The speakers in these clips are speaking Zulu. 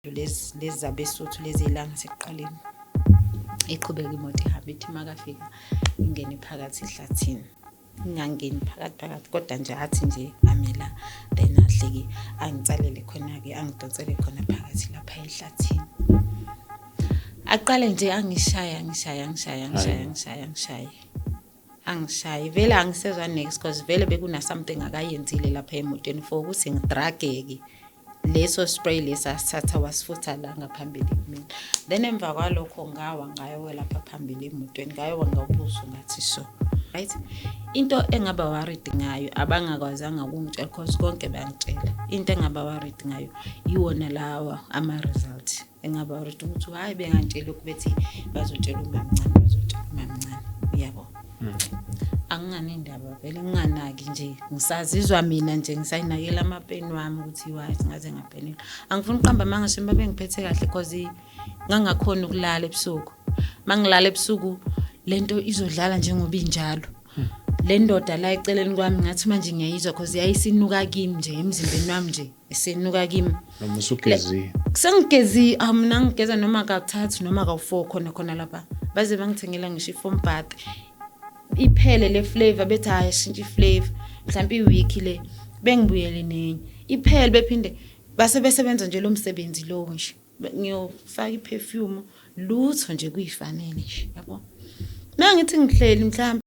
Lezi zabeSuthu lezi la ngasekuqaleni. Iqhubeka imoto ihambe, ithi makafika ingene phakathi ehlathini. Ingangeni phakathi phakathi, kodwa nje athi nje amela, then ahleke, angitsalele khona-ke, angidonsele khona phakathi lapha ehlathini. Aqale nje angishaye, angishaye, angishaye, angishaye, angishaye, angishaye, angishaye. Vele angisezwa next, 'cause vele bekuna something akayenzile lapha emotweni for ukuthi ngidrageke. Leso spray lesi asithatha wasifutha la ngaphambili kumina. Then emva kwalokho ngawa, ngayowa lapha phambili emotweni, ngayowa ngobuso ngathi so. Right? Into engaba worried ngayo abangakwazanga ukungitshela, 'cause konke bayangitshela. Into engaba worried ngayo iwona lawa ama-result. Engaba worried ukuthi hayi, bengangitshela ukuthi bazotshela umamncane, bazotshela umamncane. Uyabo? Anginganendaba vele, nginganaki nje, ngisazizwa mina nje ngisayinakela amapeni wami ukuthi wayi ngaze ngapenela. Angifuni ukuqamba amanga shame, bengiphethe kahle, 'cause ngangakhona ukulala ebusuku. Mangilala ebusuku lento izodlala njengoba injalo. Le ndoda la eceleni kwami ngathi manje ngiyayizwa, 'cause yayisinuka kimi nje emzimbeni wami nje, isinuka kimi. Noma usugezile? Sengigezi, mina ngigeza noma kathathu noma kawu-4 khona khona lapha. Baze bangithengela ngisho i-foam bath. Iphele le flavor, bethi hayi, shintsha i-flavor, mhlawumbe i-week le bengibuyele nenye, iphele, bephinde base besebenza nje lo msebenzi lowo nje. Ngiyofaka i-perfume, lutho nje, kuyifanele nje, yabo. Mangithi ngihleli mhlawumbe.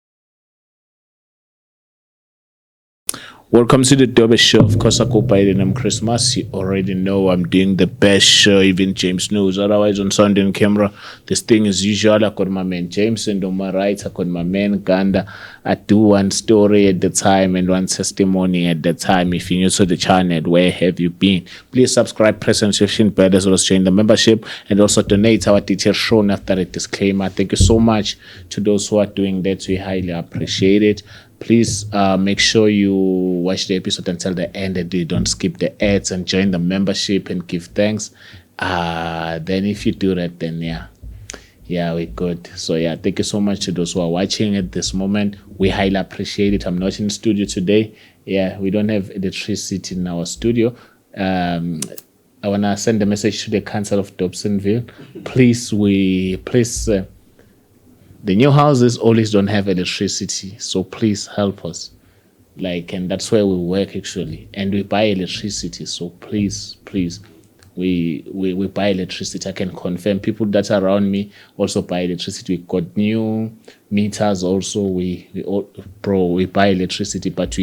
Welcome to the Dobe Show. Of course, I go by the name Christmas. You already know I'm doing the best show, even James knows. Otherwise, on sound and camera, this thing is usual. I got my man James, and on my right, I got my man Ganda. I do one story at the time and one testimony at the time. If you're new to the channel, where have you been? Please subscribe, press the notification bell, as well as join the membership, and also donate. Our details shown after the disclaimer. Thank you so much to those who are doing that. We highly appreciate it. Please make sure you watch the episode until the end and you don't skip the ads, and join the membership and give thanks. Then if you do that, then yeah, we're good. Thank you so much to those who are watching at this moment. We highly appreciate it. I'm not in studio today. Yeah, we don't have electricity in our studio. I want to send a message to the Council of Dobsonville. Please, the new houses always don't have electricity, so please help us. And that's where we work actually, and we buy electricity. So please, please, we buy electricity. I can confirm people that are around me also buy electricity. We got new meters also. We buy electricity, but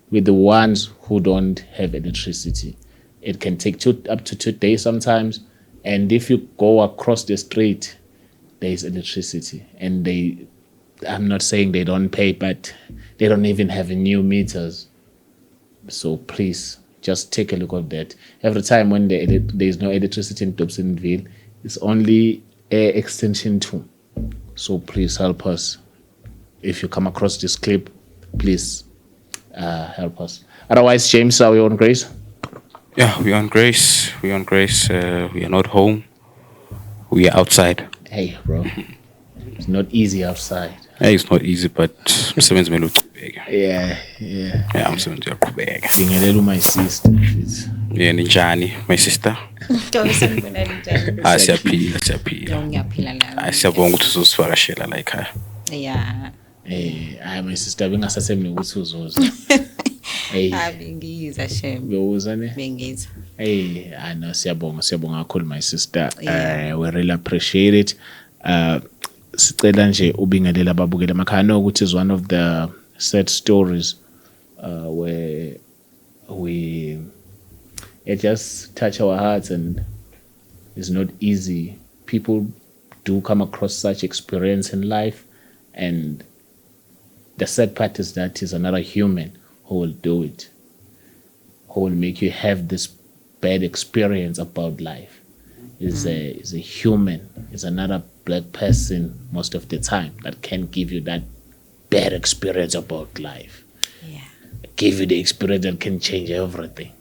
we're the ones who don't have electricity. It can take up to 2 days sometimes, and if you go across the street, there is electricity, and I'm not saying they don't pay, but they don't even have new meters. So please, just take a look at that. Every time when there is no electricity in Dobsonville, it's only air extension 2. So please help us. If you come across this clip, please help us. Otherwise, James, are we on Grace? Yeah, we're on Grace. We're on Grace. We are not home. We are outside. Hey, bro. It's not easy outside. Hey, it's not easy, but umsebenzi kumele uqhubeke. Yeah. Yeah, umsebenzi uyaqhubeka. Bingelela my sister. It's Yeah, ninjani, my sister? Ntobe, sanibonani, njani? Ah, siyaphila, siyaphila. No, ngiyaphila la. Ah, siyabonga ukuthi uzosivakashela la ekhaya. Yeah. Hayi, my sister, bengasathembi ukuthi uzoza. Hey, Ah, bengiza shem. Bewuza ne? Bengiza. Hey, I know, siyabonga, siyabonga kakhulu, my sister. Yeah. We really appreciate it. Sicela nje ubingelela ababukeli emakhaya. I know ukuthi is one of the sad stories where we it just touch our hearts, and it's not easy. People do come across such experience in life, and the sad part is that is another human who will do it, who will make you have this bad experience about life. Is a human, is another black person most of the time that can give you that bad experience about life. Give you the experience that can change everything.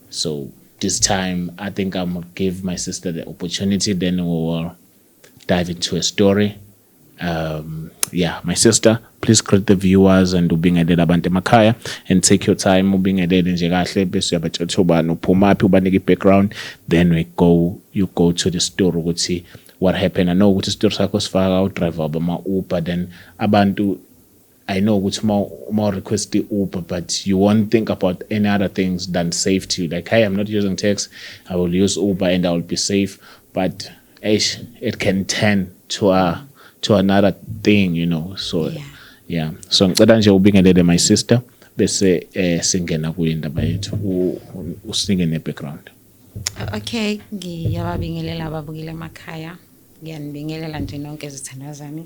So this time, I think I'm gonna give my sister the opportunity, then we will dive into a story. Yeah, my sister, please greet the viewers and ubingelele abantu emakhaya and take your time, ubingelele nje kahle, bese uyabatshela ukuthi ubani, uphumaphi, ubanike i-background, then we go you go to the story ukuthi what happened. I know ukuthi isitori sakho sifaka udriver bama-Uber, then abantu, I know ukuthi uma request i-Uber, but you won't think about any other things than safety. Like, hey, I'm not using taxi, I will use Uber and I will be safe. But eish, it can turn to another thing. So yeah. So ngicela nje ubingelele, my sister, bese singena kuyo indaba yethu. Usinike ne background. Okay, ngiyababingelela ababukeli emakhaya. Ngiyanibingelela nje nonke, zithandwa zami.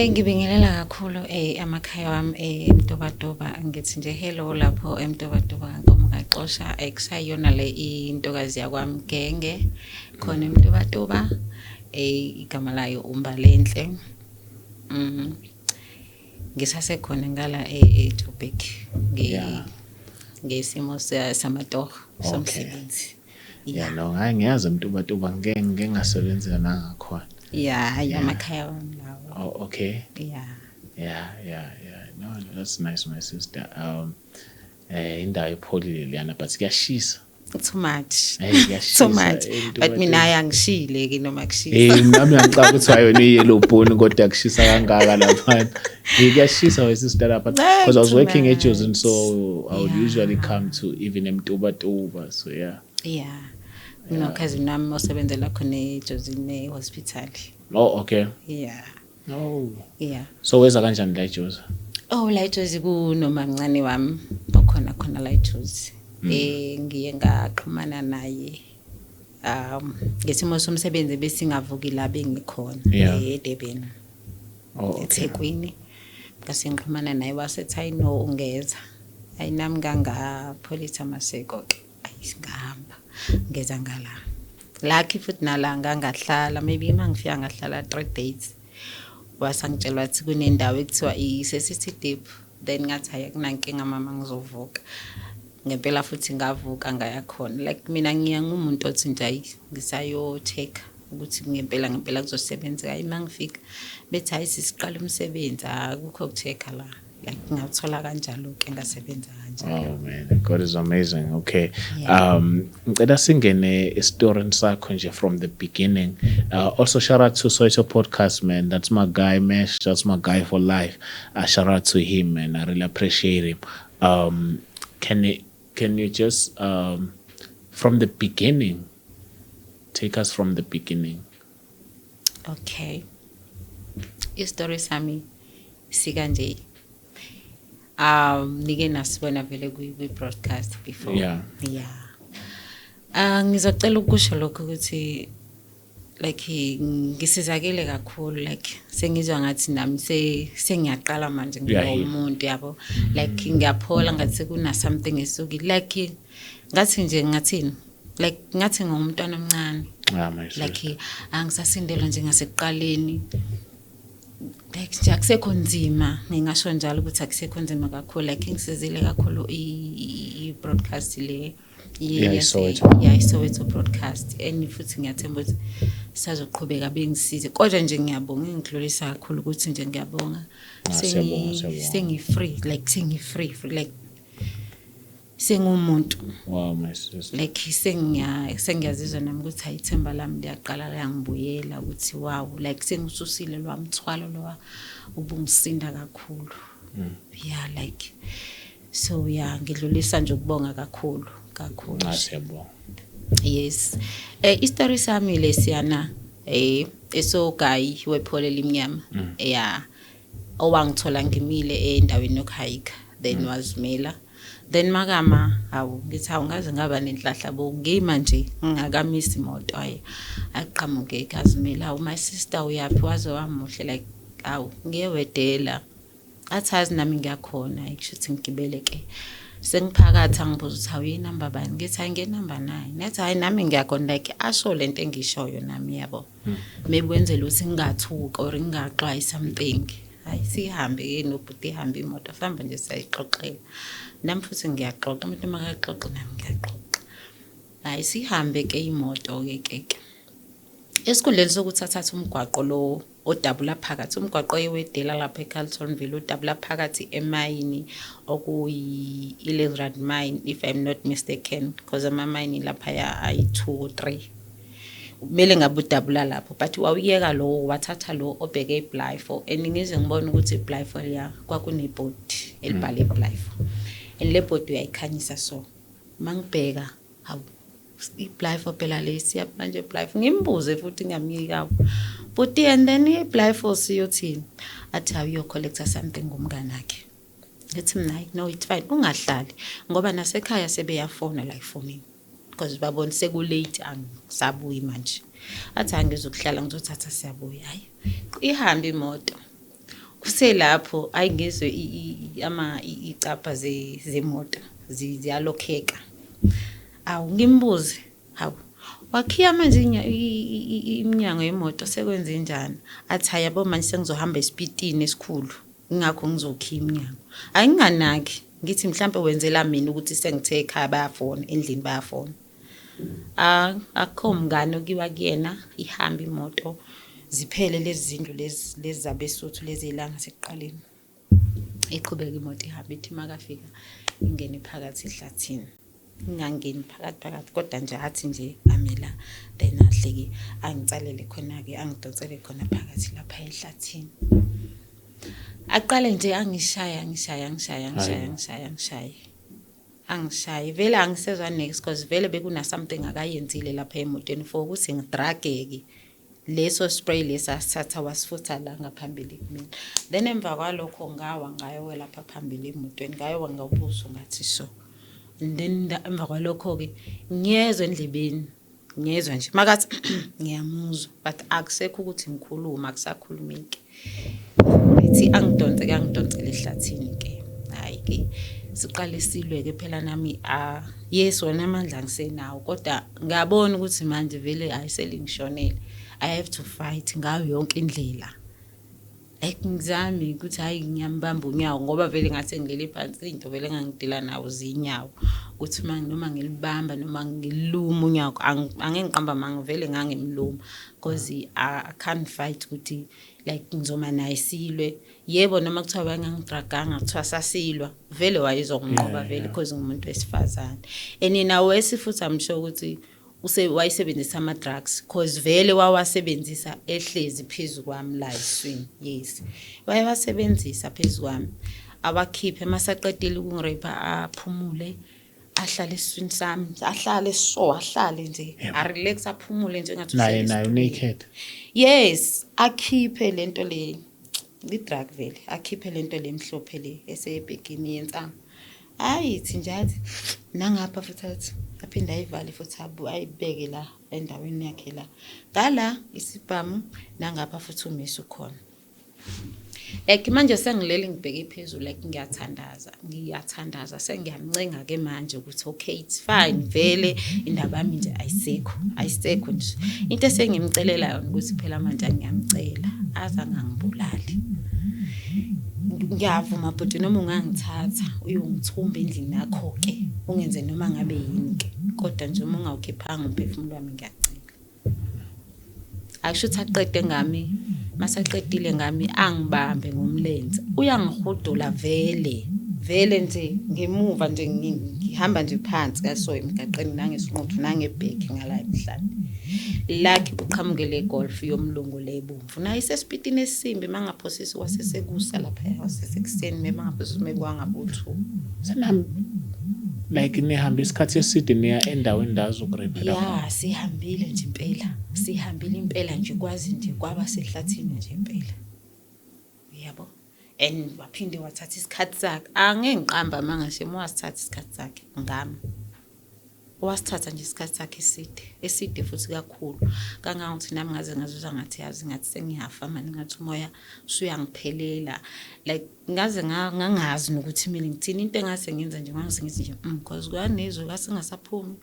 Ngibingelela kakhulu amakhaya wami eMtubatuba, ngithi nje hello lapho eMtubatuba, kaNkomo kaXosha, ekusayona le intokazi yakwami Genge khona eMtubatuba, igama layo uMbalenhle. Ngisasekhona ngala eJoburg ngesimo samatoho somsebenzi. Yeah, no, hayi, ngiyazi eMtubatuba, ngeke ngasebenzela nangakhona. Yeah, hayi, amakhaya wami lawo. Oh, okay. Yeah. Yeah. No, that's nice, my sister. Indawo epholile leyana, but kuyashisa. Too much. Hey, kuyashisa. Too much. But mina ayangishile ke noma kushisa. Eh, nami ngicabanga ukuthi ayona i-yellow bone, kodwa kushisa kangaka lapha. Eh, kuyashisa, my sister, lapha. Because I was Too working much. at and so I would usually come to even Mtubatuba. So yeah. Yeah. Ngino-cousin wami osebenzela khona eJozini hospital. Oh, okay. Yeah. No. Yeah. So weza kanjani la eJozi? Oh, la eJozi kunomamncane wami okhona khona la eJozi. Ngiye ngaxhumana naye ngesimo somsebenzi besingavuki la bengikhona eDurban. Oh, okay. eThekwini. Ngase ngixhumana naye, wasethi hayi no, ungeza. Hayi, nami ngangapholisa amaseko ke. Ayi, ngahamba ngeza ngala. Lucky futhi nala ngangahlala, maybe uma ngifika ngahlala 3 days. Wasangitshela wathi kunendawo ekuthiwa ise-City Deep, then ngathi hayi, akunankinga mama, ngizovuka. Ngempela futhi ngavuka ngaya khona. Like mina ngiya ngumuntu othi nje hayi, ngisayo-check ukuthi ngempela ngempela kuzosebenzeka. Hayi, uma ngifika bethi hayi, sisiqala umsebenzi, akukho uku-check-a la. Like ngathola kanjalo-ke, ngasebenza kanjalo. Oh man, God is amazing. Okay. Yeah. Ngicela singene esitorini sakho nje from the beginning. Also shout out to Soweto Podcast, man. That's my guy, Mesh. That's my guy for life. Shout out to him, man. I really appreciate him. Can you just from the beginning, take us from the beginning? Okay. Isitori sami sikanje. Nike nasibona vele kwi broadcast before. Yeah. Yeah. Ngizocela ukusho lokho ukuthi like ngisizakele kakhulu, like sengizwa ngathi nami sengiyaqala manje ngingumuntu, yabo, like ngiyaphola, ngathi kuna something esukile, like ngathi nje ngathini, like ngathi ngumntwana omncane. Ah, my sister. Like angisasindelwa nje ngasekuqaleni, like nje akusekho nzima, ngingasho njalo ukuthi akusekho nzima kakhulu. Like ngisizile kakhulu i-broadcast le. Yeah, iSoweto. Yeah, iSoweto broadcast, and futhi ngiyathemba ukuthi sazoqhubeka bengisize, kodwa nje ngiyabonga, ngidlulisa kakhulu ukuthi nje ngiyabonga. Ah, siyabonga, siyabonga. Sengi-free, like sengi-free free, like sengumuntu. Wow, my sister. Like sengiyazizwa nami ukuthi hayi, ithemba lami liyaqala liyangibuyela, ukuthi wow, like sengisusile lwa mthwalo lowa ubungisinda kakhulu. Yeah, like so yeah, ngidlulisa nje ukubonga kakhulu kakhulu. Ah, siyabonga. Yes, isitori sami lesiyana esogayi wephole limnyama, yeah, owangithola ngimile endaweni yokuhayika, then wazimela, then makama, hawu, ngithi hawu, ngaze ngaba nenhlahla bo, ngima nje ngingakamisi imoto, hayi, aqhamuke ikazimela, hawu, my sister, uyaphi, waze wamuhle, like hawu, ngiyewedela, athi azi nami ngiyakhona, kusho ukuthi ngigibele ke, sengiphakathi angibuza ukuthi hawu, inamba bani, ngithi hayi, ngenamba 9, nathi hayi, nami ngiyakhona, like asho lento engishoyo nami, yabo, maybe wenzela ukuthi ngingathuki or ngingaxwayi something. Hayi, sihambe ke nobhuti, ihambe imoto, sihamba nje siyayixoxela, nami futhi ngiyaxoxa, umuntu makaxoxa nami ngiyaxoxa. Hayi, sihambe ke imoto ke ke ke. Esikhundleni sokuthi athathe umgwaqo lo odabula phakathi, umgwaqo ewedela lapha eCarltonville odabula phakathi emayini okuyi-Elegrand mine, if I'm not mistaken, because amamayini laphaya ayi-two or three. Kumele ngabe udabula lapho, but wawuyeka lowo, wathatha lo obheke eBlyfo. And ngize ngibone ukuthi iBlyfo liya kwakunebhodi elibhale iBlyfo, and le bhodi uyayikhanyisa. So mangibheka, hawu, iBlyfo phela le, siya manje eBlyfo. Ngimbuze futhi, ngiyamyika buti, and then iBlyfo siyothini? Athi awuyo-collecta something ngumngane wakhe. Ngithi mina, hayi, no, it's fine, ungahlali ngoba nasekhaya sebeyafona la efonini because babona seku-late, angisabuyi manje. Athi angizukuhlala, ngizothatha siyabuya. Hayi, ihambe imoto. Kuselapho, ayi, ngizwe ama icapha zemoto ziyalokheka. Awu, ngimbuze, hawu, wakhiya manje iminyango yemoto, sekwenze njani? Athi hayi, yabo, manje sengizohamba esipitini esikhulu, ingakho ngizokhiya iminyango. Ayinganaki, ngithi mhlampe wenzela mina ukuthi sengithe ekhaya bayafona, endlini bayafona. Ah, akukho mngane okuyiwa kuyena. Ihamba imoto, ziphele lezi zindlu lezi zabeSuthu lezi la ngasekuqaleni. Iqhubeka imoto ihambe, ithi makafika ingene phakathi ehlathini. Ingangeni phakathi phakathi, kodwa nje athi nje amela, then ahleke, angitsalele khona-ke, angidonsele khona phakathi lapha ehlathini. Aqale nje angishaya, angishaya, angishaya, angishaya, angishaya, angishaya, angishaye. Vele angisezwa next, because vele bekuna something akayenzile lapha emotweni for ukuthi ngidrageke. Leso spray lesi asithatha wasifutha la ngaphambili kumina. Then emva kwalokho ngawa, ngayowa lapha phambili emotweni, ngayowa ngobuso ngathi so. And then emva kwalokho-ke ngiyezwa endlebeni, ngiyezwa nje makathi ngiyamuzwa, but akusekho ukuthi ngikhuluma, akusakhulumeki. Ethi angidonse-ke, angidonsele ehlathini-ke. Hhayi-ke, siqale silwe-ke phela nami. Ah, yes, wona amandla angisenawo, kodwa ngiyabona ukuthi manje vele hhayi, selingishonele. I have to fight ngayo yonke indlela. Like ngizame ukuthi hhayi, ngiyambamba unyawo ngoba vele ngase ngilele phansi, into vele engangidila nawo zinyawo, ukuthi uma noma ngilibamba noma ngiluma unyawo, angeke ngiqamba amanga, vele ngangimluma because I can't fight ukuthi like ngizoma naye silwe. Yebo, noma kuthiwa wayengangidraganga, kuthiwa sasilwa, vele wayezonginqoba vele because ngumuntu wesifazane. And nawesi futhi I'm sure ukuthi wayesebenzisa ama-drugs, cause vele wawasebenzisa ehlezi phezu kwami la eswini. Yes, wayewasebenzisa phezu kwami, awakhiphe masaqedile ukungirape, aphumule, ahlale esiswini sami, ahlale so, ahlale nje, arelax, aphumule nje ngathi naye uhleli naye esitulweni. Naked? Yes, akhiphe lento le, i-drug vele, akhiphe lento le emhlophe le esebhegini yensangu. Hayi, thi nje athi nangapha futhi, athi aphinde ayivale futhi, ayibeke la endaweni yakhe la ngala isibhamu, nangapha futhi umisi ukhona. Like manje sengilele ngibheke phezulu, like ngiyathandaza, ngiyathandaza, sengiyamncenga-ke manje ukuthi okay, it's fine, vele indaba yami nje ayisekho, ayisekho nje. Into esengimcelela yona ukuthi phela manje ngiyamcela aze angangibulali. Ngiyavuma bhuti, noma ungangithatha uyongithumba endlini yakho-ke, ungenze noma ngabe yini-ke, kodwa nje uma ungawukhiphanga umphefumulo wami, ngiyacela. Akusho ukuthi aqede ngami. Masaqedile ngami, angibambe ngomlenze, uyangihudula vele vele nje ngemuva nje, ngihamba nje phansi kaso emgaqeni nangesinquthu nangebhegi ngala emhlane lakhe, kuqhamuke le Golf yomlungu le ebomvu, nayo isesipitini esimbi. Mangaphosisi kwasesekusa lapha, kwasesekuseni, mangaphosisi mekwangabo-2. Senihamba like nihamba isikhathi eside niya endaweni la azokureyphela khona? Ya, sihambile nje impela, sihambile impela nje, kwazi nje kwaba sehlathini nje impela, yabo. And waphinde wathatha isikhathi sakhe, angeke ngiqamba manga shame, wasithatha isikhathi sakhe ngami, wasithatha nje isikhathi sakhe eside, eside futhi kakhulu, kangangokuthi nami ngaze ngazizwa ngathi, yazi, ngathi sengiyafa mani, ngathi umoya usuyangiphelela. Like ngaze ngangazi nokuthi mina ngithini. Into engase ngenza nje, ngase ngithi nje cause kwanezwe ngase ngasaphumi,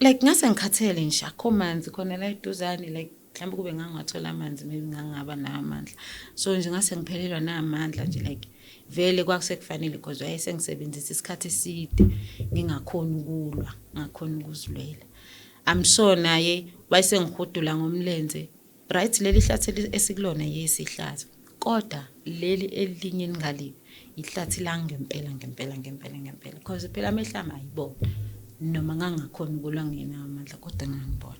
like ngase ngikhathele nje, akho manzi khona la eduzane. Like mhlawumbe kube ngangingathola amanzi, maybe ngangaba nawo amandla. So nje ngase ngiphelelwa namandla nje, like vele kwakusekufanele because wayesengisebenzisa isikhathi eside, ngingakhoni ukulwa, ngingakhoni ukuzilwela. I'm sure naye wayesengihudula ngomlenze. Right, leli hlathi esikulona, yes, ihlathi, kodwa leli elinye ngale ihlathi la ngempela ngempela ngempela ngempela, because phela amehlo ami ayibona, noma ngangakhona ukulwa ngenawo amandla, kodwa ngangibona.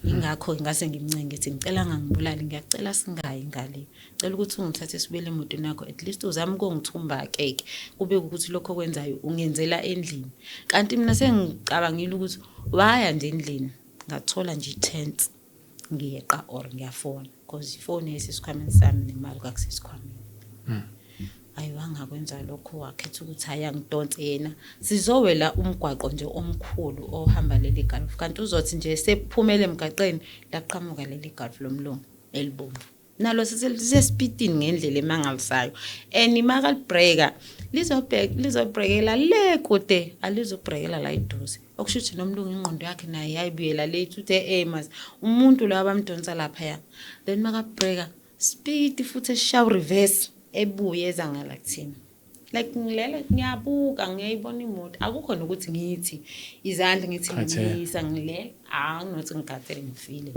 Ingakho ngase ngimncenge ngithi ngicela ngangibulali, ngiyacela singayi ngale, cela ukuthi ungithathe sibuyele emotweni yakho, at least uzame ukungithumba keke, kube ukuthi lokho okwenzayo ungenzela endlini. Kanti mina sengicabangile ukuthi waya nje endlini, ngathola nje i-chance ngiyeqa or ngiyafona, because ifoni yayisesikhwameni sami nemali kwakusesikhwameni. Hayi, wangakwenza lokho, wakhetha ukuthi hhayi, angidonse yena, sizowela umgwaqo nje omkhulu ohamba leli Golf. Kanti uzothi nje sephumele emgaqeni, laqhamuka leli Golf lomlungu elibomvu, nalo sesipitini ngendlela emangalisayo, and makalibhreka lizobhrekela le kude, alizobhrekela la eduze. Okusho ukuthi nomlungu ingqondo yakhe naye yayibuyela le, uthi mas umuntu lo abamdonsa laphaya. Then makabhreka speed futhi eshaw reverse, ebuye eza ngala kuthina. Like ngilele ngiyabuka, ngiyayibona imoto, akukho nokuthi ngithi izandla ngithi Khathele. ngimisa, ngilele, anginothi ngikhathele, ngifile,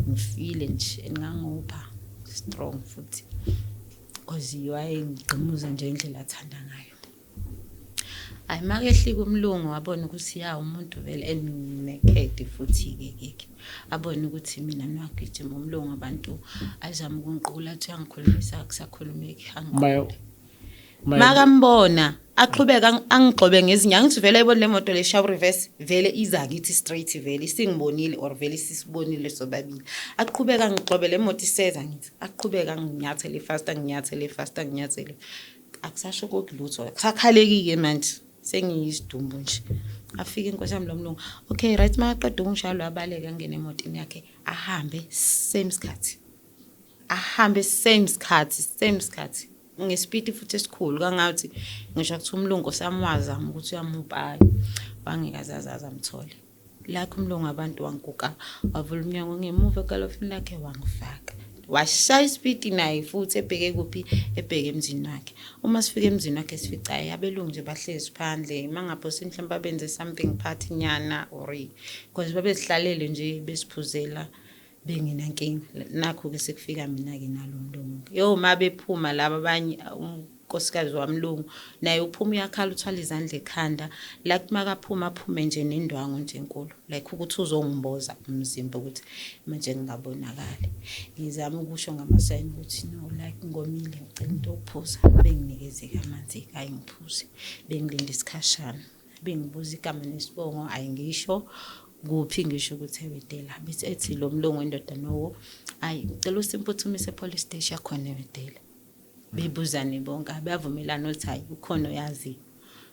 ngifile nje, ngangopha strong futhi, cause wayengigqimuza nje indlela athanda ngayo. Hayi, makehlika umlungu wabona ukuthi ya, umuntu vele and naked futhi-ke ke abone ukuthi mina niwagijima umlungu, abantu azame ukungiqula, athi uyangikhulumisa, akusakhulumeki. Makambona aqhubeka angigxobe ngezinyawo, ngithi vele ayibone le moto le shaw reverse, vele iza kithi straight, vele isingibonile or vele isisibonile sobabili. Aqhubeka angigxobe, le moto iseza, ngithi aqhubeka anginyathele fast, anginyathele fast, anginyathele, akusasho kokulutho, akusakhaleki-ke manje, sengiyisidumbu nje. Afike inkosi yami lo mlungu, okay, right, makaqeda ukungishaya lo, abaleke angene emotini yakhe, ahambe same sikhathi, ahambe same sikhathi, same sikhathi, ngesipidi futhi esikhulu kangathi ngisho kuthiwa umlungu samwazama ukuthi uyamupaya, wangeke azazazi amthole. Lakhe umlungu abantu wangiguqa, wavula umnyango ngemuva egalofini lakhe, wangifaka, washaya isipidi naye futhi ebheke kuphi? Ebheke emzini wakhe. Uma sifika emzini wakhe, sifica hhayi, abelungu nje bahlezi phandle, mangaphosini mhlawumbe babenze something party nyana or because babezihlalele nje besiphuzela bengenankinga. Nakho-ke sekufika mina-ke nalo mlungu. Yo, ma bephuma laba abanye, unkosikazi wamlungu naye uphuma uyakhala, uthwala izandla ekhanda, like makaphuma aphume nje nendwangu nje enkulu, like ukuthi uzongimboza umzimba ukuthi manje ngingabonakali. Ngizama ukusho ngamasayini ukuthi no, like ngomile, ngicela into yokuphuza. Benginikeze-ke amanzi-ke, hhayi, ngiphuze. Bengilinde isikhashana, bengibuza igama nesibongo, ayi, ngisho kuphi, ngisho ukuthi eWedela. Bese ethi lo mlungu wendoda nowo, ayi, ngicela usimphuthumise e-police station yakhona eWedela. Bebuzane bonke, bayavumelana ukuthi hayi, ukhona oyaziyo,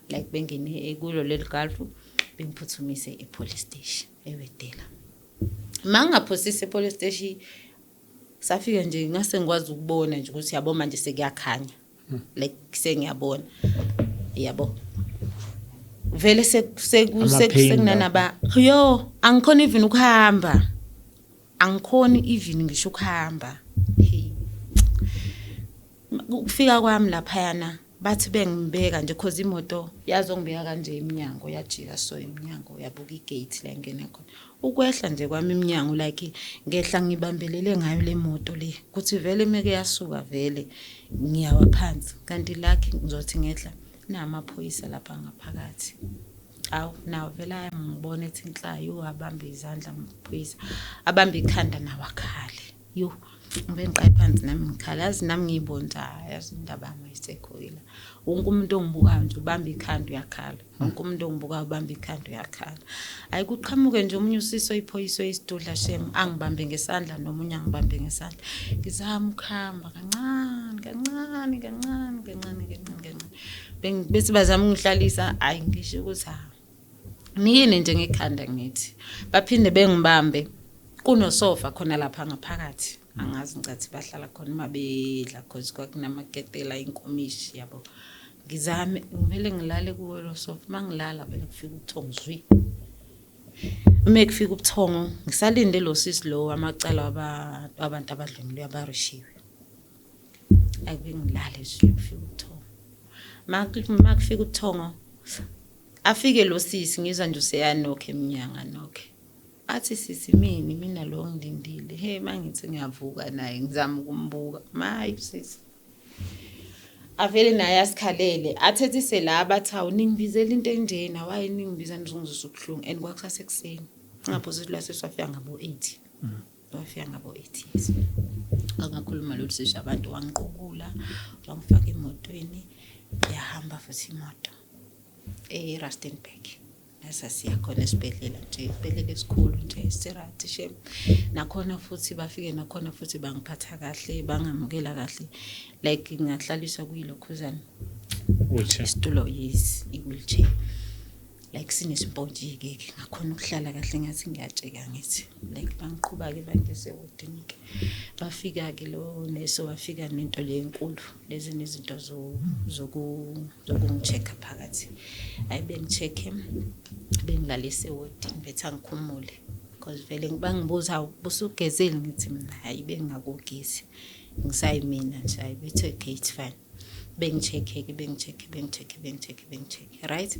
like bengene kulo leli Golf, bengiphuthumise e-police station eWedela. Ma ngingaphosisi e-police station safika nje, ngase ngikwazi ukubona nje ukuthi yabo manje sekuyakhanya, like sengiyabona, yabo vele Ama-pain. Sekunanaba yo, angikhoni even ukuhamba, angikhoni even ngisho ukuhamba. Hey, ukufika kwami laphayana, bathi bengibeka nje, cause imoto yazongibeka kanje iminyango, yajika so iminyango, yabuka igate la ngena khona. Ukwehla nje kwami iminyango, like ngehla ngibambelele ngayo le moto le, kuthi vele meke yasuka vele ngiyawa phansi. Kanti lakhe ngizothi ngehla namaphoyisa lapha ngaphakathi. Awu, nawo vele ayangibona, ethi inhlayo, abambe izandla amaphoyisa, abambe ikhanda nawo akhale. Yo, ngibe ngiqale phansi nami ngikhala, yazi nami ngiyibona ukuthi hhayi, yazi indaba yami ayisekho-ke la. Wonke umuntu ongibukayo nje ubamba ikhanda uyakhala, wonke umuntu ongibukayo ubamba ikhanda uyakhala. Hhayi, kuqhamuke nje omunye usisi oyiphoyisa oyisidudla shem, angibambe ngesandla, nomunye angibambe ngesandla. Ngizama ukuhamba kancane kancane kancane kancane kancane kancane. Bese bazama ukungihlalisa, hhayi, ngisho ukuthi ha, niyini nje ngekhanda ngithi. Baphinde bengibambe, kunosofa khona lapha ngaphakathi, angazi ngicathi bahlala khona uma bedla, cause kwakunamaketela, inkomishi, yabo. Ngizame ngivele ngilale kuwo lo sofa, uma ngilala vele kufika ubuthongo zwi. Uma kufika ubuthongo, ngisalinde lo sisi lo amacala wabantu abadlwengulwe abarishiwe. Ake ngilale nje, kufika ubuthongo. Uma kufika ubuthongo, Afike lo sisi, ngizwa nje useyanokha emnyango, anokhe athi, "Sisi, mini mina lo ngilindile." He, mangithi ngiyavuka naye ngizama ukumbuka, mayi sisi avele naye asikhalele, athethise la, bathi, "Hawu, ningibizela into enjena? Waye ningibiza nizongizwisa ubuhlungu?" And kwakusasekuseni, ngapho sithi lwase wafika ngabo-8, wafika ngabo-8, yes. Angakhuluma lolu sisi, abantu wangiqukula, wangifaka emotweni, yahamba futhi imoto e-Rustenburg. Sasiya khona esibhedlela nje, isibhedlela esikhulu nje, si-right shem. Nakhona futhi bafike, nakhona futhi bangiphatha kahle, bangamukela kahle, like ngahlaliswa kuyilokhuzana Wheelchair. Isitulo, yes, i-wheelchair, like sinesimpontshi-ke ke, ngakhona ukuhlala kahle, ngathi ngiyatsheka, ngithi like bangiqhuba-ke bangise ewodini-ke. Bafika-ke lo nesi wafika nento le enkulu lezi nezinto zokungi-check-a phakathi. Hhayi, bengi-check-e, bengilalise ewodini, bethi angikhumule because vele bangibuza, "Hawu, busugezile?" Ngithi mina, "Hhayi, bengingakugezi, ngisayimina nje." Hhayi, bethi, "Okay, it's fine." Bengi-check-e-ke, bengi-check-e, bengi-check-e, bengi-check-e, bengi-check-e, right.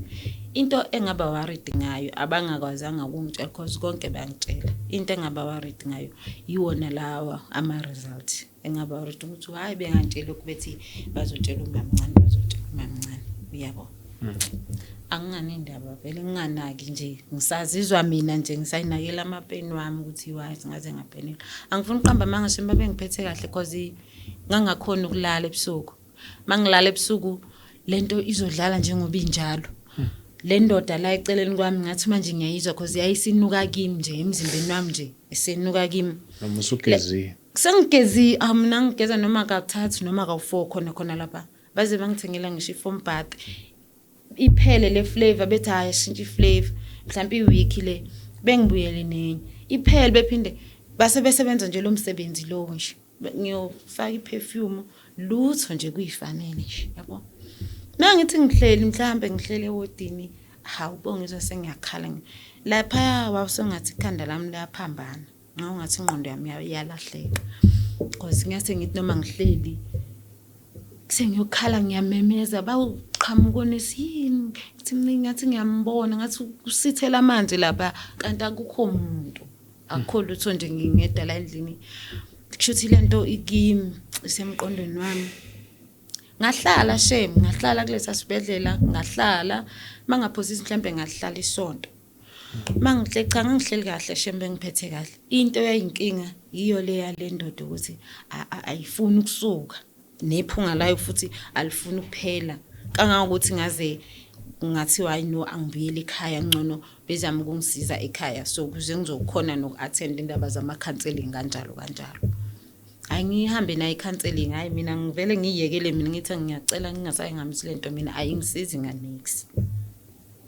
Into engaba worried ngayo, abangakwazanga ukungitshela, cause konke bangitshela, into engaba worried ngayo yiwona lawa ama-result. Engaba worried ukuthi hhayi, bengangitshela lokhu, bethi bazotshela umamncane, bazotshela umamncane, uyabo. Anginganendaba vele, nginganaki nje, ngisazizwa mina nje, ngisayinakela amapeni wami ukuthi wazi ngaze ngaphenela. Angifuni ukuqamba amanga shem, babengiphethe kahle cause ngangakhona ukulala ebusuku. Mangilala ebusuku lento izodlala njengoba injalo. Le ndoda la eceleni kwami, ngathi manje ngiyayizwa cause yayisinuka kimi nje, emzimbeni wami nje, isinuka kimi. Noma usugezile? Sengigezi, ah, mina ngigeza noma kathathu noma kawu-4 khona khona lapha. Baze bangithengela ngisho i-foam bath, iphele le flavor, bethi hayi, shintsha i-flavor, mhlawumbe i-week le bengibuyele nenye, iphele, bephinde base besebenza nje lo msebenzi lowo nje. Ngiyofaka i-perfume, lutho nje, kuyifanele nje, yabo. Uma ngithi ngihleli, mhlambe ngihleli ewodini, hawu bo, ngizwa sengiyakhala laphaya, wawusengathi ikhanda lami liyaphambana, ngawungathi ingqondo yami iyalahleka because ngiyase ngithi noma ngihleli sengiyokhala, ngiyamemeza, bawuqhamuka onesi, "Yini?" Ngithi mina ngathi ngiyambona, ngathi usithela amanzi lapha, kanti akukho muntu, akukho lutho nje, ngingedwa la endlini. Kushuthi lento ikimi, isemqondweni wami. Ngahlala shame, ngahlala kulesa sibhedlela, ngahlala mangaphosisi mhlambe ngahlala isonto. Mangihle, cha, ngangihleli kahle shame, bengiphethe kahle. Into eyayinkinga yiyo le yale ndoda, ukuthi ayifuni ukusuka, nephunga layo futhi alifuni ukuphela, kangangokuthi ngaze ngathiwa hayi no, angibuyele ekhaya ngcono, bezama ukungisiza ekhaya so ukuze ngizokhona noku-attend indaba zama-counselling, kanjalo kanjalo. Hayi, ngihambe nayo i-counselling, hayi, mina ngivele ngiyiyekele mina, ngithi ngiyacela ngingasayi ngihambisi le nto, mina ayingisizi nga-niks,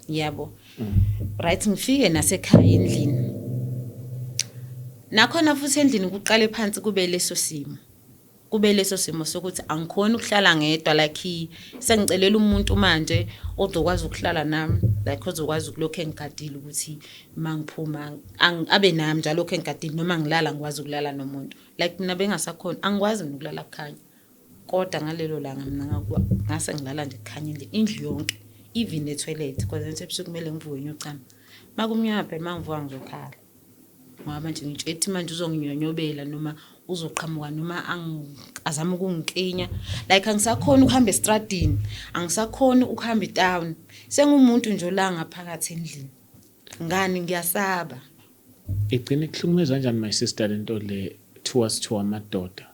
yabo. Right, ngifike nasekhaya endlini, nakhona futhi endlini kuqale phansi kube leso simo, kube leso simo sokuthi angikhoni ukuhlala ngedwa, like sengicelela umuntu manje ozokwazi ukuhlala nami, like ozokwazi ukulokhu engigadile ukuthi mangiphuma abe nami njalo, lokhu engigadile, noma ngilala ngikwazi ukulala nomuntu. Like mina bengasakhoni, angikwazi mina ukulala kukhanya, kodwa ngalelo langa mina ngase ngilala nje kukhanya endlini, indlu yonke, even ne-toilet, because ngithi ebusuku kumele ngivuke ngiyocama, makumnyama phela, mangivuka ngizokhala ngoba manje ngitshethi manje uzonginyonyobela noma uzoqhamuka noma azame ukungikinya. Like angisakhoni ukuhamba estradini, angisakhoni ukuhamba etown, sengumuntu nje ola ngaphakathi endlini. Ngani? Ngiyasaba. Igcina ikuhlukumeza kanjani, my sister, lento le towards to amadoda?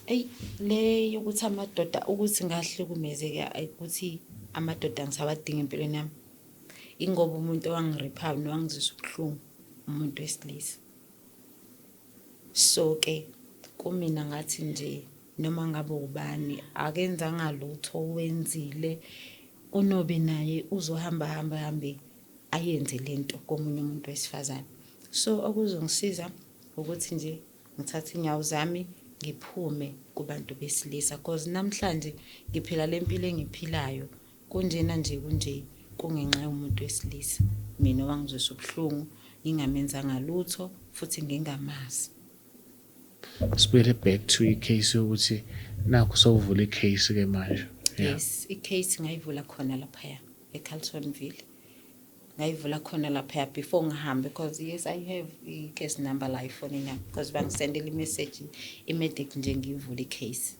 Eyi, le yokuthi amadoda, ukuthi ngahlukumezeka, ukuthi amadoda ngisawadinga empilweni yami, ingoba umuntu owangirephayo nowangizwisa ubuhlungu umuntu wesilisa. So-ke kumina ngathi nje noma ngabe ubani akenzanga lutho, wenzile unobe naye uzohamba hamba hambe ayenze lento komunye umuntu wesifazane. So okuzongisiza ukuthi nje ngithathe inyawo zami ngiphume kubantu besilisa, cause namhlanje ngiphila le mpilo engiphilayo kunjena nje, kunje kungenxa yomuntu wesilisa mina owangizwisa ubuhlungu ngingamenzanga lutho futhi ngingamazi. Sibuyele back to i-case yokuthi nakho sewuvula i-case ke manje, yeah. Yes, i-case ngayivula khona laphaya eCarltonville. Ngayivula khona laphaya before ngihambe, because yes, I have i-case number la efonini yami, because bangisendela i-message i-medic nje ngiyivule i-case,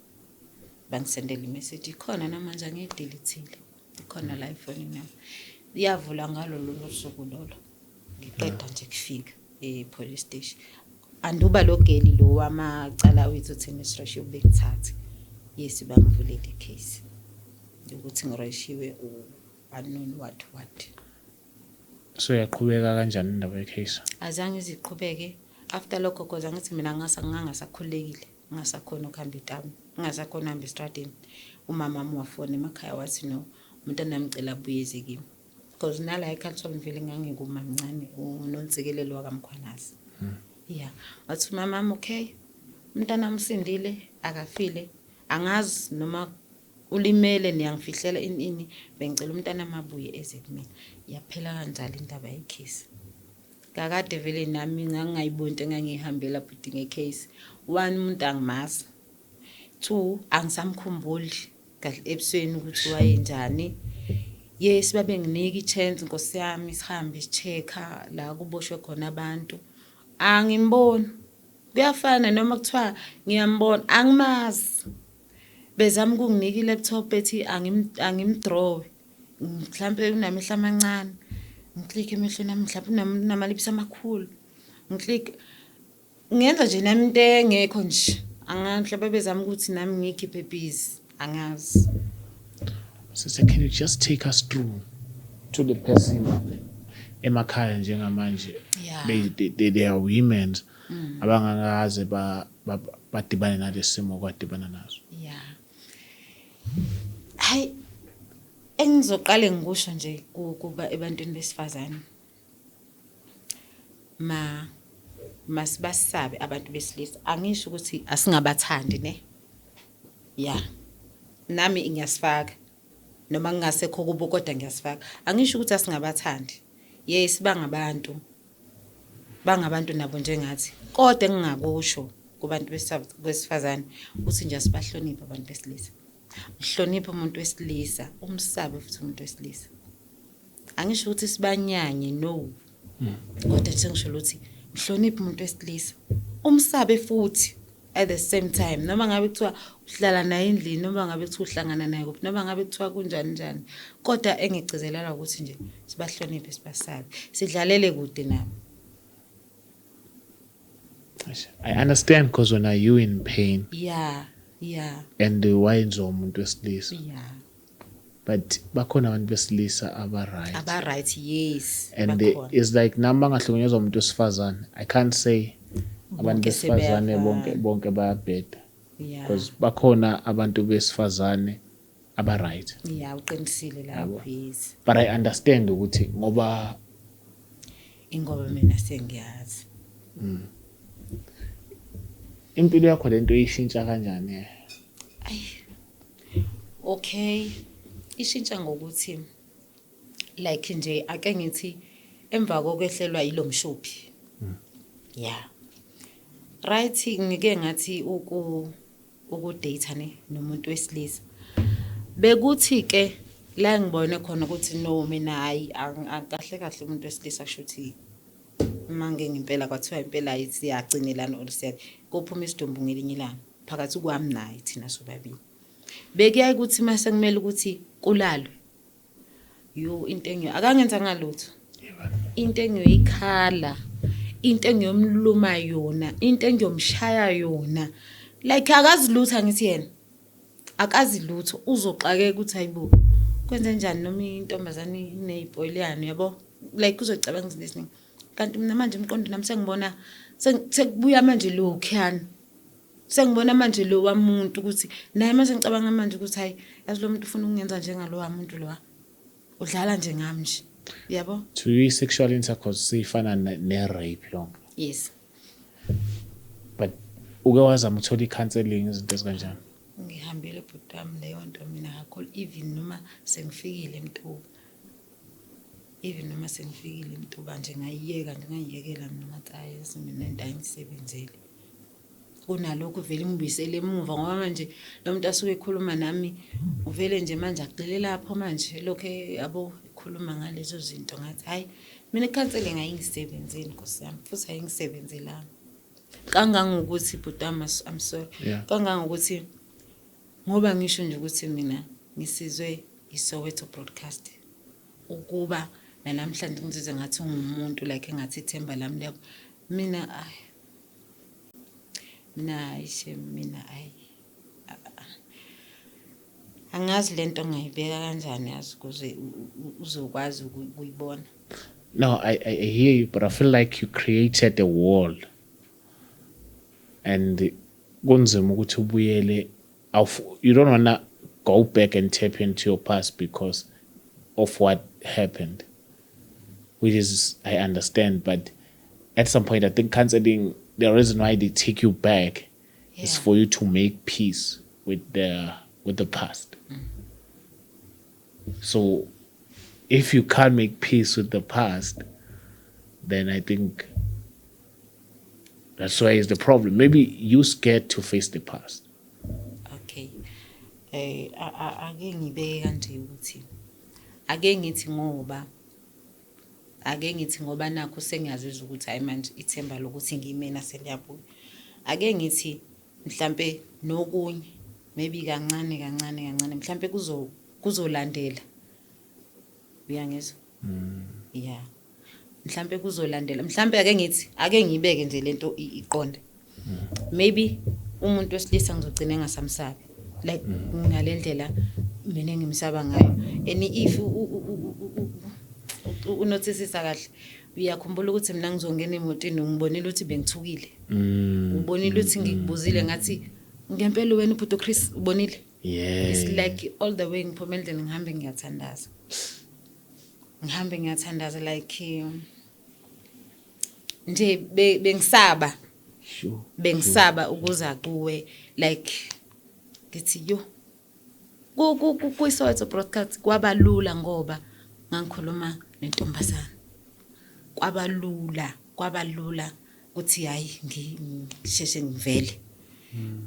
bangisendela i-message, ikhona namanje, angiyidelethile, ikhona la efonini yami. Iyavula ngalo lolo suku lolo ngiqeda nje kufika e-police station, anduba lo geli lo wamacala wethu thina esirashiwe bekuthathe. Yes, bangivulele i-case yokuthi ngirashiwe u-unknown what what. So yaqhubeka kanjani indaba ye-case? Azange iziqhubeke after lokho, cause angithi mina ngangasakhululekile, ngingasakhona ukuhamba itawuni, ngingasakhona ukuhamba estradini. Umama wami wafona emakhaya wathi, "No, umntwana ngicela abuye eze kimi," because nala eCarlton vele ngangikumamncane uNontsikelelo wakaMkhwanazi. Ya, wathi umama wami, "Okay, umntana wami usindile, akafile, angazi noma ulimele, niyangifihlela ini ini, bengicela umntana amabuye eze kumina." Yaphela kanjalo indaba ye-case. Kakade vele nami ngangingayiboni into engangiyihambela bhuti nge-case. One, umuntu angimazi. Two, angisamkhumbuli kahle ebusweni ukuthi wayenjani. Yes, babenginika i-chance, nkosi yami, sihambe si-check-a la kuboshwe khona abantu, angimboni. Kuyafana noma kuthiwa ngiyambona, angimazi. Bezama ukunginika i-laptop ethi angimdrawe, mhlampe unamehlo amancane, ngiklikhe emehlweni ami, mhlawumbe unamalipsi amakhulu, ngiklikhe, ngenza nje nami into engekho nje. Angazi, mhlawumbe bezama ukuthi nami ngiyikhiphe busy, angazi. Sister, can you just take us through to the person emakhaya njengamanje? Yeah. They are women abangakaze badibane nalesi simo kwadibana naso. Yeah, hayi, engizoqale ngikusho nje kuba ebantwini besifazane, ma masibasabe abantu besilisa. Angisho ukuthi asingabathandi ne, ya, nami ngiyasifaka noma ngingasekho kubo, kodwa ngiyasifaka. Angisho ukuthi asingabathandi. Yes, bangabantu, bangabantu nabo njengathi, kodwa engingakusho kubantu besifazane ukuthi nje asibahloniphe abantu besilisa. Mhloniphe umuntu wesilisa, umsabe futhi umuntu wesilisa. Angisho ukuthi sibanyanye, no, kodwa nje sengisho ukuthi mhloniphe umuntu wesilisa, umsabe futhi at the same time, noma ngabe kuthiwa uhlala naye endlini, noma ngabe kuthiwa uhlangana naye kuphi, noma ngabe kuthiwa kunjani njani, kodwa engigcizelela ukuthi nje sibahloniphe, sibasabe, sidlalele kude nabo. I understand, because when are you in pain and wayenziwa umuntu wesilisa, but bakhona abantu besilisa aba-right. Aba-right, yes. And bakhona. It's like nami bangahlukunyezwa umuntu wesifazane, I can't say abantu Bonke besifazane bonke sebeyafana. Bonke bayabheda, because bakhona abantu besifazane aba-right. Yeah, uqinisile lapho, yes. But I understand ukuthi ngoba Ingoba mina sengiyazi. Impilo yakho lento ishintsha kanjani? Ayi, okay, ishintsha ngokuthi like nje ake ngithi emva kokwehlelwa yilo mshophi, yeah, right, ngike ngathi uku-date ne nomuntu wesilisa, bekuthi ke la ngibone khona ukuthi no, mina hayi, kahle kahle umuntu wesilisa kushuthi mange ngempela kwathiwa impela siyagcinelana or siya kophuma isidumbu ngelinye ilanga phakathi kwami naye thina sobabili. Bekuyaye ukuthi mase kumele ukuthi kulalwe, yo, into engiyo akangenza ngalutho, into engiyoyikhala, into engiyomluma yona, into engiyomshaya yona, like akazi lutho. Angithi yena akazi lutho, uzoxakeka ukuthi hayibo, kwenze njani, noma intombazane iney'poyiliyane, yabo, like uzocabanga izinto eziningi, kanti mina manje emqondweni nami sengibona sekubuya manje lokhuyana, sengibona manje lo wamuntu ukuthi naye mase ngicabanga manje ukuthi hayi, yazi lo muntu ufuna ukungenza njengalo muntu lo, udlala nje ngami nje, yabo. To you, sexual intercourse sifana ne-rape yonke? Yes. But uke wazama ukuthola i-counselling, izinto ezikanjani? Ngihambile bhuti wami leyo nto mina kakhulu, even noma sengifikile eMtuba, even noma sengifikile eMtuba nje, ngayiyeka nje, ngayiyekela mina, ngathi hayi, yazi mina into ayingisebenzeli, kunalokhu vele ngibuyisele emuva, ngoba manje lo muntu asuke ekhuluma nami uvele nje manje agxile lapho manje lokho, yabo. Ngakhuluma ngalezo zinto, ngathi hayi, mina i-counselling ayingisebenzeli, nkosi yami, futhi ayingisebenzelanga kangangokuthi, bhuti wami, I'm sorry, kangangokuthi ngoba ngisho nje ukuthi mina ngisizwe iSoweto Broadcast ukuba nanamhlanje ngizizwe ngathi ngumuntu, like engathi ithemba lami liyabo mina. Ay, mina, hayi shem, mina ayi, angazi lento ngayibeka kanjani, yazi, ukuze uzokwazi ukuyibona. No, I hear you, but I feel like you created a wall. And kunzima ukuthi ubuyele, you don't wanna go back and tap into your past because of what happened. Which is, I understand, but at some point I think counseling, the reason why they take you back is for you to make peace with the past. So if you can't make peace with the past, then I think that's why is the problem. Maybe you scared to face the past. Okay, ake ngibeke kanje ukuthi ake ngithi ngoba nakho sengiyazizwa ukuthi hayi, manje ithemba lokuthi ngiyimina seliyabuya. Ake ngithi mhlambe nokunye, maybe kancane kancane kancane, mhlambe kuzolandela, uyangizwa? Yeah, mhlambe kuzolandela, mhlambe ake ngithi, ake ngibeke nje lento iqonde, maybe umuntu wesilisa ngizogcina engasamsabi like ngale ndlela mina engimsaba ngayo. And if unotisisa kahle, uyakhumbula ukuthi mina ngizongena emotweni, ngibonile ukuthi bengithukile, ubonile ukuthi ngikubuzile ngathi ngempela wena ubhuti Chris, ubonile? Yeah. It's like all the way ngiphuma endlini, ngihambe ngiyathandaza, ngihambe ngiyathandaza, like nje bengisaba, bengisaba ukuza kuwe, like ngithi yo, kwiSoweto Broadcast kwabalula ngoba ngangikhuluma nentombazana, kwabalula, kwabalula ukuthi hayi, ngisheshe ngivele.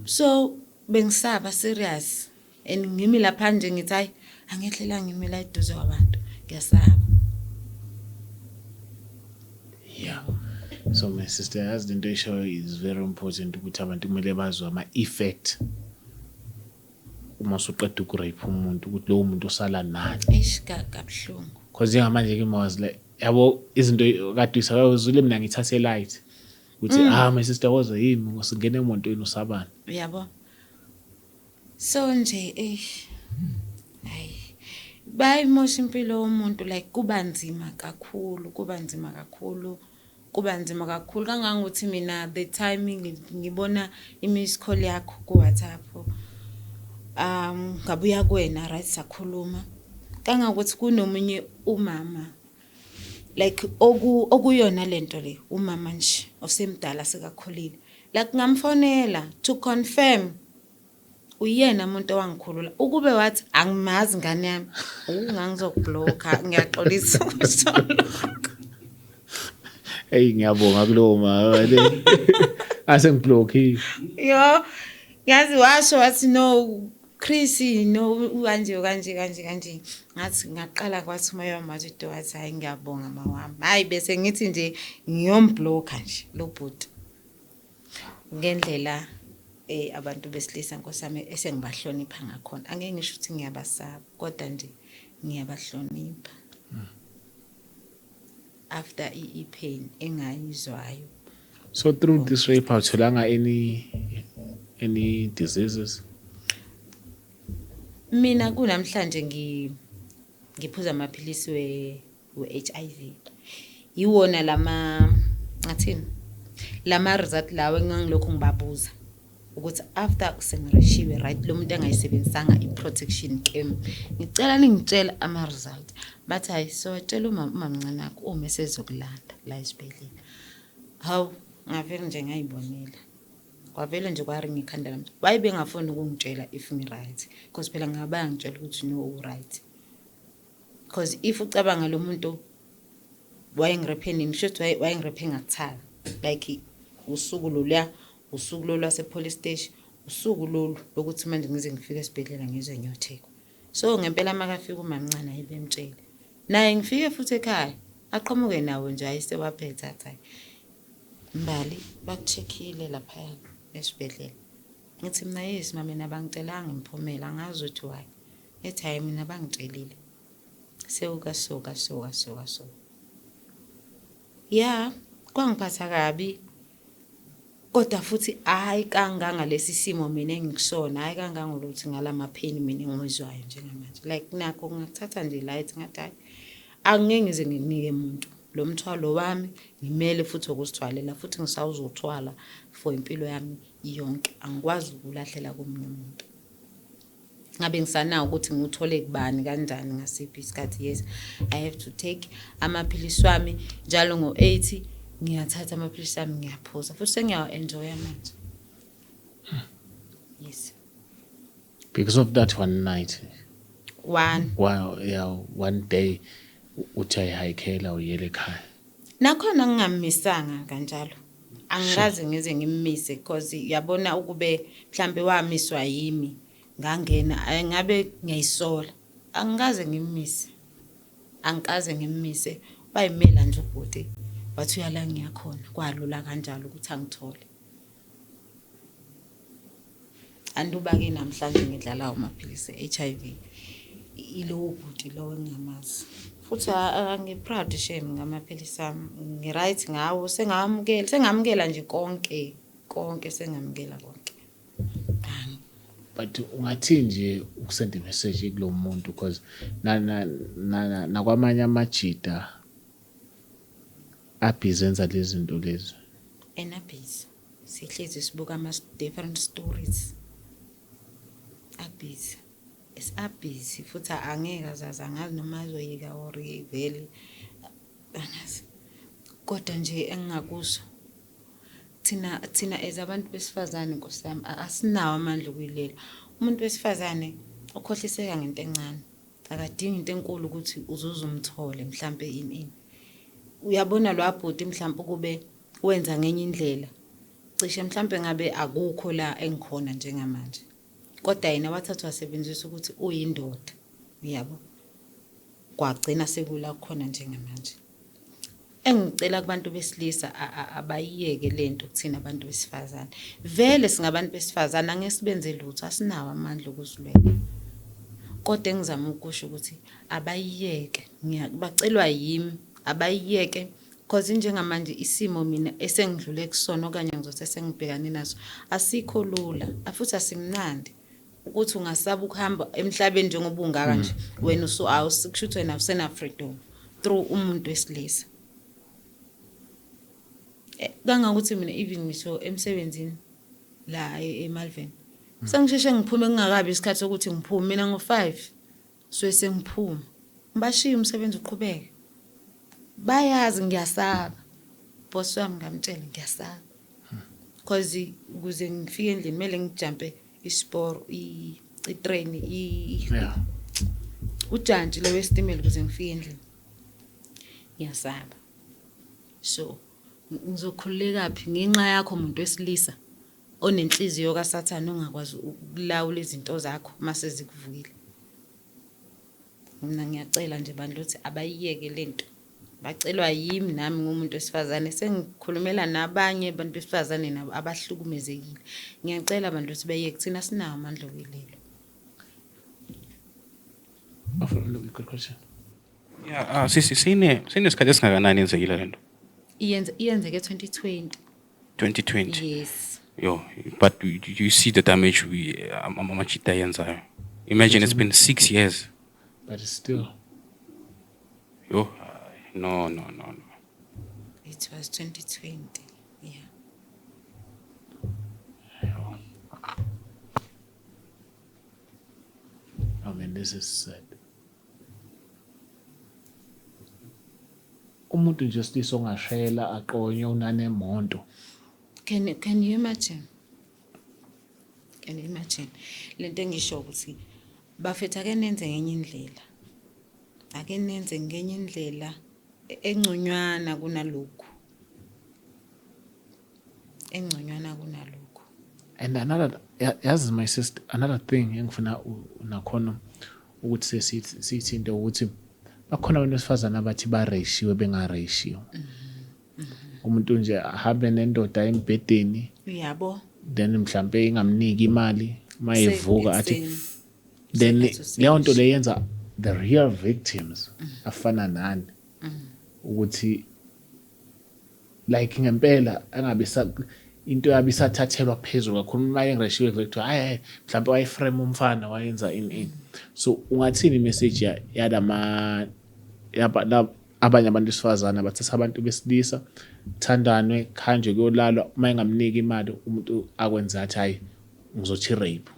So bengisaba serious and ngimi lapha nje ngithi hayi, angehlela, ngimi la eduze kwabantu, ngiyasaba. Yeah. So my sister, yazi lento eshoyo is very important, ukuthi abantu kumele bazwe ama-effect uma usuqeda uku-rape umuntu, ukuthi lowo muntu usala nani. Eish, kabuhlungu. Because njengamanje kimi was like, yabo, izinto kade uyisakazule, mina ngithathe light ukuthi ah, my sister woza yimi, ngosingena emontweni usabani. Uyabo, so nje hayi, bayimosha impilo yomuntu, like kuba nzima kakhulu, kuba nzima kakhulu, kuba nzima kakhulu kangangokuthi mina the time ngibona i-miss call yakho ku-WhatsApp, ngabuya kuwena, right, sakhuluma kangangokuthi kunomunye umama, like okuyona lento le, umama nje osemdala sekakhulile, like ngamfonela to confirm uyena umuntu owangikhulula. Ukube wathi angimazi, ngane yami, ungangizokubhlokha, ngiyaxolisa ukusho lokho. Hey, ngiyabonga kulowo ma le asengiblockile. Yo, ngazi washo wathi no Chris, no, kanje kanje kanje kanje, ngathi ngaqala kwathi umoya wami wathi, wathi hayi, ngiyabonga mawami, hayi, bese ngithi nje ngiyomblocka nje lo bhuti ngendlela abantu besilisa, nkosi yami, esengibahlonipha ngakhona. Angeke ngisho ukuthi ngiyabasaba, kodwa nje ngiyabahlonipha after i-pain engayizwayo. So through this rape awutholanga any diseases? Mina kunamhlanje ngiphuza amaphilisi we-HIV, iwona lama, ngathini, lama result lawo engangilokhu ngibabuza ukuthi after sengireshiwe, right, lo muntu engayisebenzisanga i-protection kimi, ngicela ningitshele ama-result. Bathi hayi, sowatshela umamncane wakho uma esezokulanda la esibhedlela. Hawu, ngavele nje ngayibonela, kwavele nje kwaringa ikhanda lami, why bengafuni ukungitshela if ngi-right? Because phela ngaba ngitshela ukuthi no, u-right, because if ucabanga lo muntu wayengirephe nini, kusho ukuthi wayengirephe ngakuthaka, like usuku loluya, usuku lolu lwase-police station, usuku lolu lokuthi manje ngize ngifike esibhedlela, ngizwe ngiyothekwa. So ngempela makafika umamncane, ayi, bemtshele. Naye ngifike futhi ekhaya aqhamuke nawo nje ayesewaphethe athi hayi Mbali baku-check-ile laphaya esibhedlela. Ngithi mina yes ma, mina bangicelanga imiphumela, angazi ukuthi why. Ethi hhayi mina bangitshelile. Sewuka so kaso kaso kaso. Ya, kwangiphatha kabi. Kodwa futhi hhayi kangangalesi simo mina engikusona, hhayi kangangokuthi ngalamapheni mina engiwezwayo njengamanje. Like nakho ngingakuthatha nje light ngathi hhayi angeke ngize ngikunike muntu. Lo mthwalo wami ngimele futhi ukusithwalela futhi ngisawuzothwala for impilo yami yonke. Angikwazi ukulahlela komunye umuntu. Ngabe ngisanawo ukuthi ngiwuthole kubani kanjani ngasiphi isikhathi. Yes, I have to take amaphilisi wami njalo ngo-8 ngiyathatha amaphilisi ami ngiyaphuza futhi sengiyawa-enjoya manje. Yes. Because of that one night. One. Wow, yeah, one day uthi ayihayikhela uyele ekhaya. Nakhona ngingamisanga kanjalo. Angikaze ngize ngimmise because yabona ukube mhlambe wamiswa yimi ngangena ngabe ngiyayisola. Angikaze ngimmise. Angikaze ngimmise. Bayimela nje ubhuti wathi uyala ngiyakhona kwalula kanjalo ukuthi angithole. Anduba-ke namhlanje ngidlala amaphilisi e-HIV. Ilowo bhuti lowo engingamazi. Futhi angi-proud shame ngamaphilisi ami. Ngi-right ngawo, sengamukela, sengamukela nje konke, konke sengamukela konke. But ungathi nje ukusenda message kulo muntu because na na na nakwamanye amajita abhizi enza lezi zinto lezi. Enabhizi. Sihlezi sibuka ama different stories. Abhizi. Esabhizi futhi angeke azazi, angazi noma azoyika or vele angazi. Kodwa nje engingakusho thina as abantu besifazane Nkosi yami asinawo amandla okuyilela. Umuntu wesifazane ukhohliseka ngento encane. Akadingi into enkulu ukuthi uzuze umthole mhlambe ini ini. Uyabona lo bhuti mhlambe ukube wenza ngenye indlela cishe mhlambe ngabe akukho la engikhona njengamanje. Kodwa yena wathathwa wasebenzisa ukuthi uyindoda, uyabo. Kwagcina sekula khona njengamanje. Engicela kubantu besilisa abayiyeke lento kuthina abantu besifazane. Vele singabantu besifazane angeke sibenze lutho, asinawo amandla okuzilwela. Kodwa engizama ukusho ukuthi abayiyeke, bacelwa yimi, abayiyeke because njengamanje isimo mina esengidlule kusona okanye ngizothi esengibhekane naso asikho lula, futhi asimnandi. Ukuthi ungasaba ukuhamba emhlabeni njengoba ungaka nje wena usu awusikusho ukuthi wena awusena freedom through umuntu wesilisa. Kangangokuthi mina even ngisho emsebenzini la eMalvern sengisheshe ngiphume kungakabi isikhathi sokuthi ngiphume mina ngo-5 so sengiphuma ngibashiye umsebenzi uqhubeke. Bayazi ngiyasaba, boss wami ngamtshela ngiyasaba because ukuze ngifike endlini kumele ngijampe isiporo, i-train, ujantshi lo wesitimela ukuze ngifike endlini. Ngiyasaba. So ngizokhululeka phi ngenxa yakho umuntu wesilisa onenhliziyo kaSathane ongakwazi ukulawula izinto zakho mase zikuvukile. Mina ngiyacela nje bandla ukuthi abayiyeke lento. Bacelwa yimi nami ngumuntu wesifazane, sengikhulumela nabanye abantu besifazane nabo abahlukumezekile. Ngiyacela abantu ukuthi bayeke, thina sinawo amandla okuyilelo. Good question. Yeah, sisi sine sinesikhathi esingakanani yenzekile lento? Iyenzeke 2020. 2020. Yes. Yo, but you see the damage we amajita yenzayo. Imagine it's been 6 years. But it's still. Yo, no, no, no, no. It was 2020. Yeah. I mean, this is sad. Umuntu nje silisa ongashela aqonywe unanemonto. Can you imagine? Can you imagine? Lento engisho ukuthi bafethu ake nenze ngenye indlela. Ake nenze ngenye indlela engconywana kunalokhu. Engconywana kunalokhu. And another, yazi my sister, another thing engifuna nakhona ukuthi sesithinte ukuthi Bakhona abantu besifazane abathi bareyishiwe bengareyishiwe. Umuntu nje ahambe nendoda embhedeni, Uyabo. then mhlambe ingamniki imali, mayivuka athi Ekuseni. then Sengathi leyo nto le yenza the real victims afana nani ukuthi like ngempela angabe into yabe isathathelwa phezulu kakhulu. Uma engireshiwe vele kuthiwa hayi hayi, mhlawumbe wayeframe umfana, wayenza ini ini. So ungathini imessage yalama abanye abantu besifazane abathatha abantu besilisa, thandanwe, khanjwe kuyolalwa, uma engamniki imali umuntu akwenza athi hayi ngizothi rape?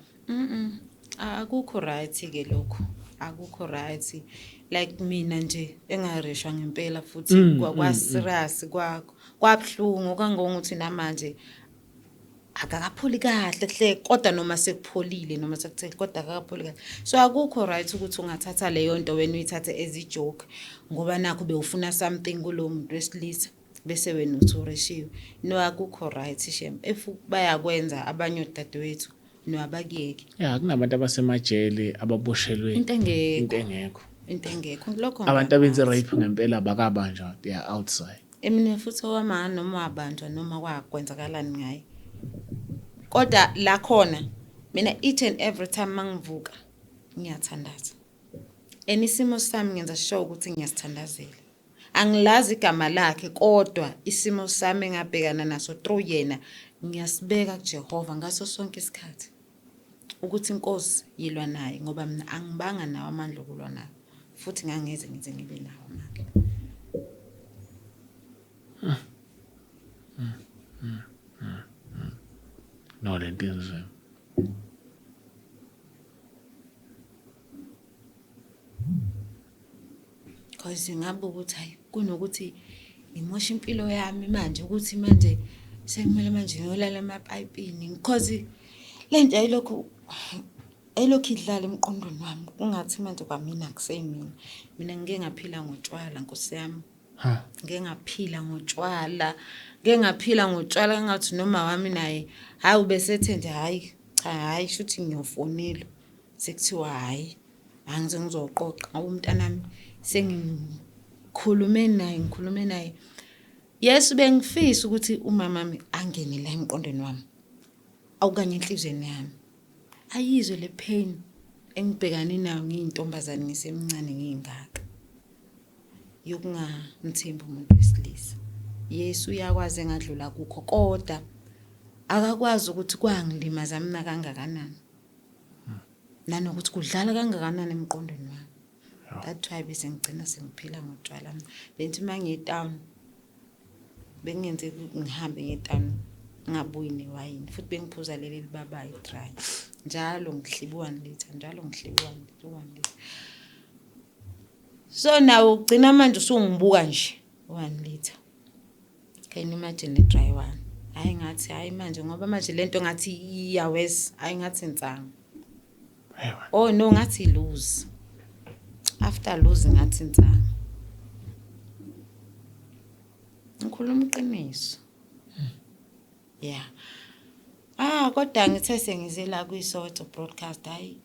Akukho right ke lokho, akukho right. Like mina nje engareshwa ngempela futhi kwa serious, kwa kwabuhlungu kangokuthi namanje akakapholi kahle hle, kodwa noma sekupholile, noma sekuthe, kodwa akakapholi kahle. So akukho right ukuthi ungathatha leyo nto wena uyithathe as a joke ngoba nakho bewufuna something kulo muntu wesilisa, bese wena uthi ureshiwe. No, akukho right shem. If bayakwenza abanye odadewethu, no, abakuyeke. Ya, kunabantu abasemajele ababoshelwe into engekho. Into engekho. Into engekho lokho. Abantu abenze Ngiyakwazi. rape ngempela bakabanjwa, they are outside. Emine futhi owamanga noma wabanjwa noma kwakwenzakalani ngaye, kodwa la khona mina each and every time mangivuka ngiyathandaza, and isimo sami ngenza sure ukuthi ngiyasithandazela. Angilazi igama lakhe, kodwa isimo sami engabhekana naso through yena ngiyasibeka kuJehova ngaso sonke isikhathi ukuthi inkosi yilwa naye, ngoba mina angibanga nawo amandla okulwa naye, futhi ngangeze ngize ngibe nawo amandla. No, lento inzima. Cause ngabe ukuthi hayi, kunokuthi ngimoshe impilo yami manje, ukuthi manje sekumele manje ngiyolala emapayipini, because le nto ayilokhu idlala emqondweni wami, kungathi manje kwamina akuseyimina. Mina ngike ngaphila ngotshwala, nkosi yami. Ha. Ngike ngaphila ngotshwala, ngike ngaphila ngotshwala ngathi noma wami naye hayi, ubesethe nje hayi cha, hayi, shuthi ngiyofonela, sekuthiwa hayi, angize ngizoqoqa ngoba umntanami sengikhulume naye, ngikhulume naye. Yes, bengifisa ukuthi umamami angene la emqondweni wami awukanye enhliziyweni yami, ayizwe le pain engibhekane nayo ngiyintombazane, ngisemncane, ngiyingaka, yokungamthembi umuntu wesilisa. Yesu uyakwazi engadlula kukho, kodwa akakwazi ukuthi kwangilimaza mina kangakanani nanokuthi kudlala kangakanani emqondweni wami. That why bese ngigcina sengiphila ngotshwala. Mina bengithi uma ngiye-town, bengingenzeki ngihambe ngiye-town ngingabuyi newayini, futhi bengiphuza leli libabayo i-dry njalo, ngihliba u-1 litre njalo, ngihliba u-1 litre, u-1 litre. So nawe ugcina manje usungibuka nje 1 litre, can you imagine i-dry one? Hhayi, ngathi hhayi manje, ngoba manje lento ngathi iyawes, hhayi, ngathi insangu. Ewe. Oh no, ngathi lose, after lose ngathi insangu. Ngikhuluma iqiniso ya. Ah, kodwa ngithe sengize la kwiSoweto broadcast, hayi,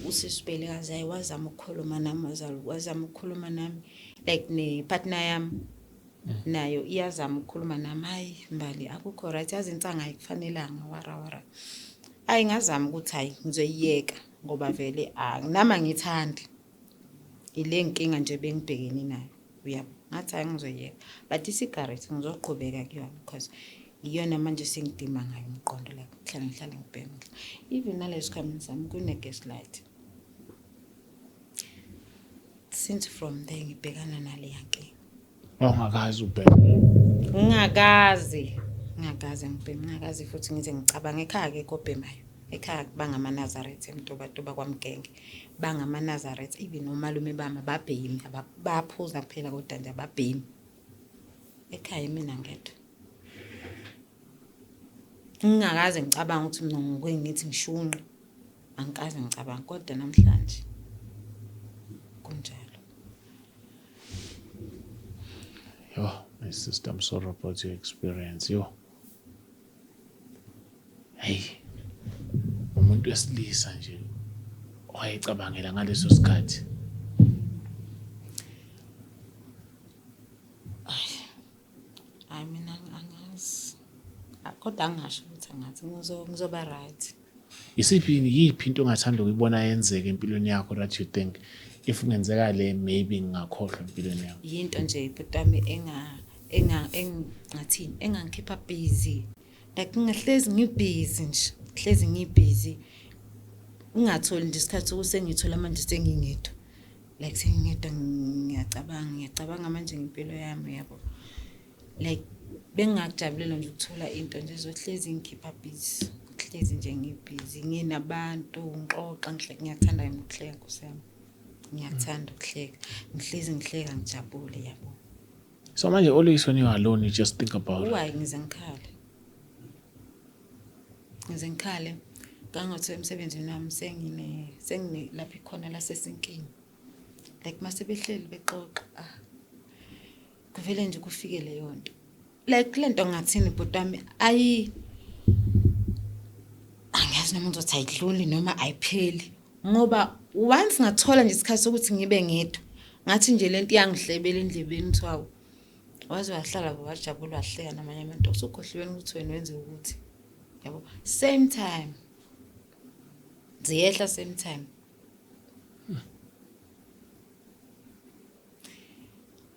usisibhele kaze, hayi, wazama ukukhuluma nami, wazama ukukhuluma nami, like ne-partner yami nayo iyazama ukukhuluma nami. Hayi Mbali, akukho right, yazi insanga ayikufanelanga, wara wara. Hayi, ngazama ukuthi hayi, ngizoyiyeka ngoba vele nami angithandi ile nkinga nje bengibhekene nayo, uyabo. Ngathi hayi, ngizoyiyeka, but isigarethi ngizoqhubeka kuyona because iyona manje sengidima ngayo umqondo, like ngihlale ngihlale ngibhema. Even nale sikhwameni sami kune-gas light. Since from there ngibhekana naleya nkinga. Wawungakazi ubhema? Ngingakazi, ngingakaze ngibheme, ngingakazi futhi ngize ngicabanga. Ekhaya akekho obhemayo ekhaya, bangamaNazaretha eMtubatuba kwaMgenge, bangamaNazaretha. Even omalume bami ababhemi, baphuza kuphela, kodwa nje ababhemi ekhaya, mina ngedwa. Ngingakaze ngicabanga ukuthi mina ngike ngithi ngishunqe, angikaze ngicabanga, kodwa namhlanje kunjalo. Yo, my sister, I'm sorry about your experience. Yo, hey, umuntu wesilisa nje wayecabangela ngaleso sikhathi. Kodwa angingasho ukuthi angathi ngizoba right. Isiphi, yiphi into ongathanda ukuyibona yenzeka empilweni yakho that you think if kungenzeka le, maybe ngingakhohlwa empilweni yakho? Yinto nje, bhuti wami, enga engathini, engangikhipha busy, like ngingahlezi ngibhizi nje, hlezi ngibhizi, ngingatholi nje isikhathi sokuthi sengithola manje sengingedwa, like sengingedwa, ngiyacabanga, ngiyacabanga manje ngempilo yami, yabo. Like bengingakujabulela nje ukuthola into nje ezohlezi ngikhipha busy, hlezi nje ngibhizi, nginabantu, ngixoxa, ngihleka. Ngiyakuthanda yena ukuhleka, nkosi yami, ngiyakuthanda ukuhleka, ngihlezi ngihleka, ngijabule, yabo. So manje always when you are alone you just think about Why ngize ngikhale, ngize ngikhale kangathi emsebenzini wami sengine lapho ikhona lasesinkinga, like mase behleli bexoxa, ah, kuvele nje kufike leyo nto, like le nto ngathini, bhuti wami, ayi, angiyazi noma ngizothi ayidluli noma ayipheli, ngoba once ngathola nje isikhathi sokuthi ngibe ngedwa, ngathi nje lento iyangihlebela endlebeni, kuthiwa waze wahlala, wajabula, wahleka namanye abantu, usukhohliweni ukuthi wena wenze ukuthi, yabo. Same time ziyehla, same time.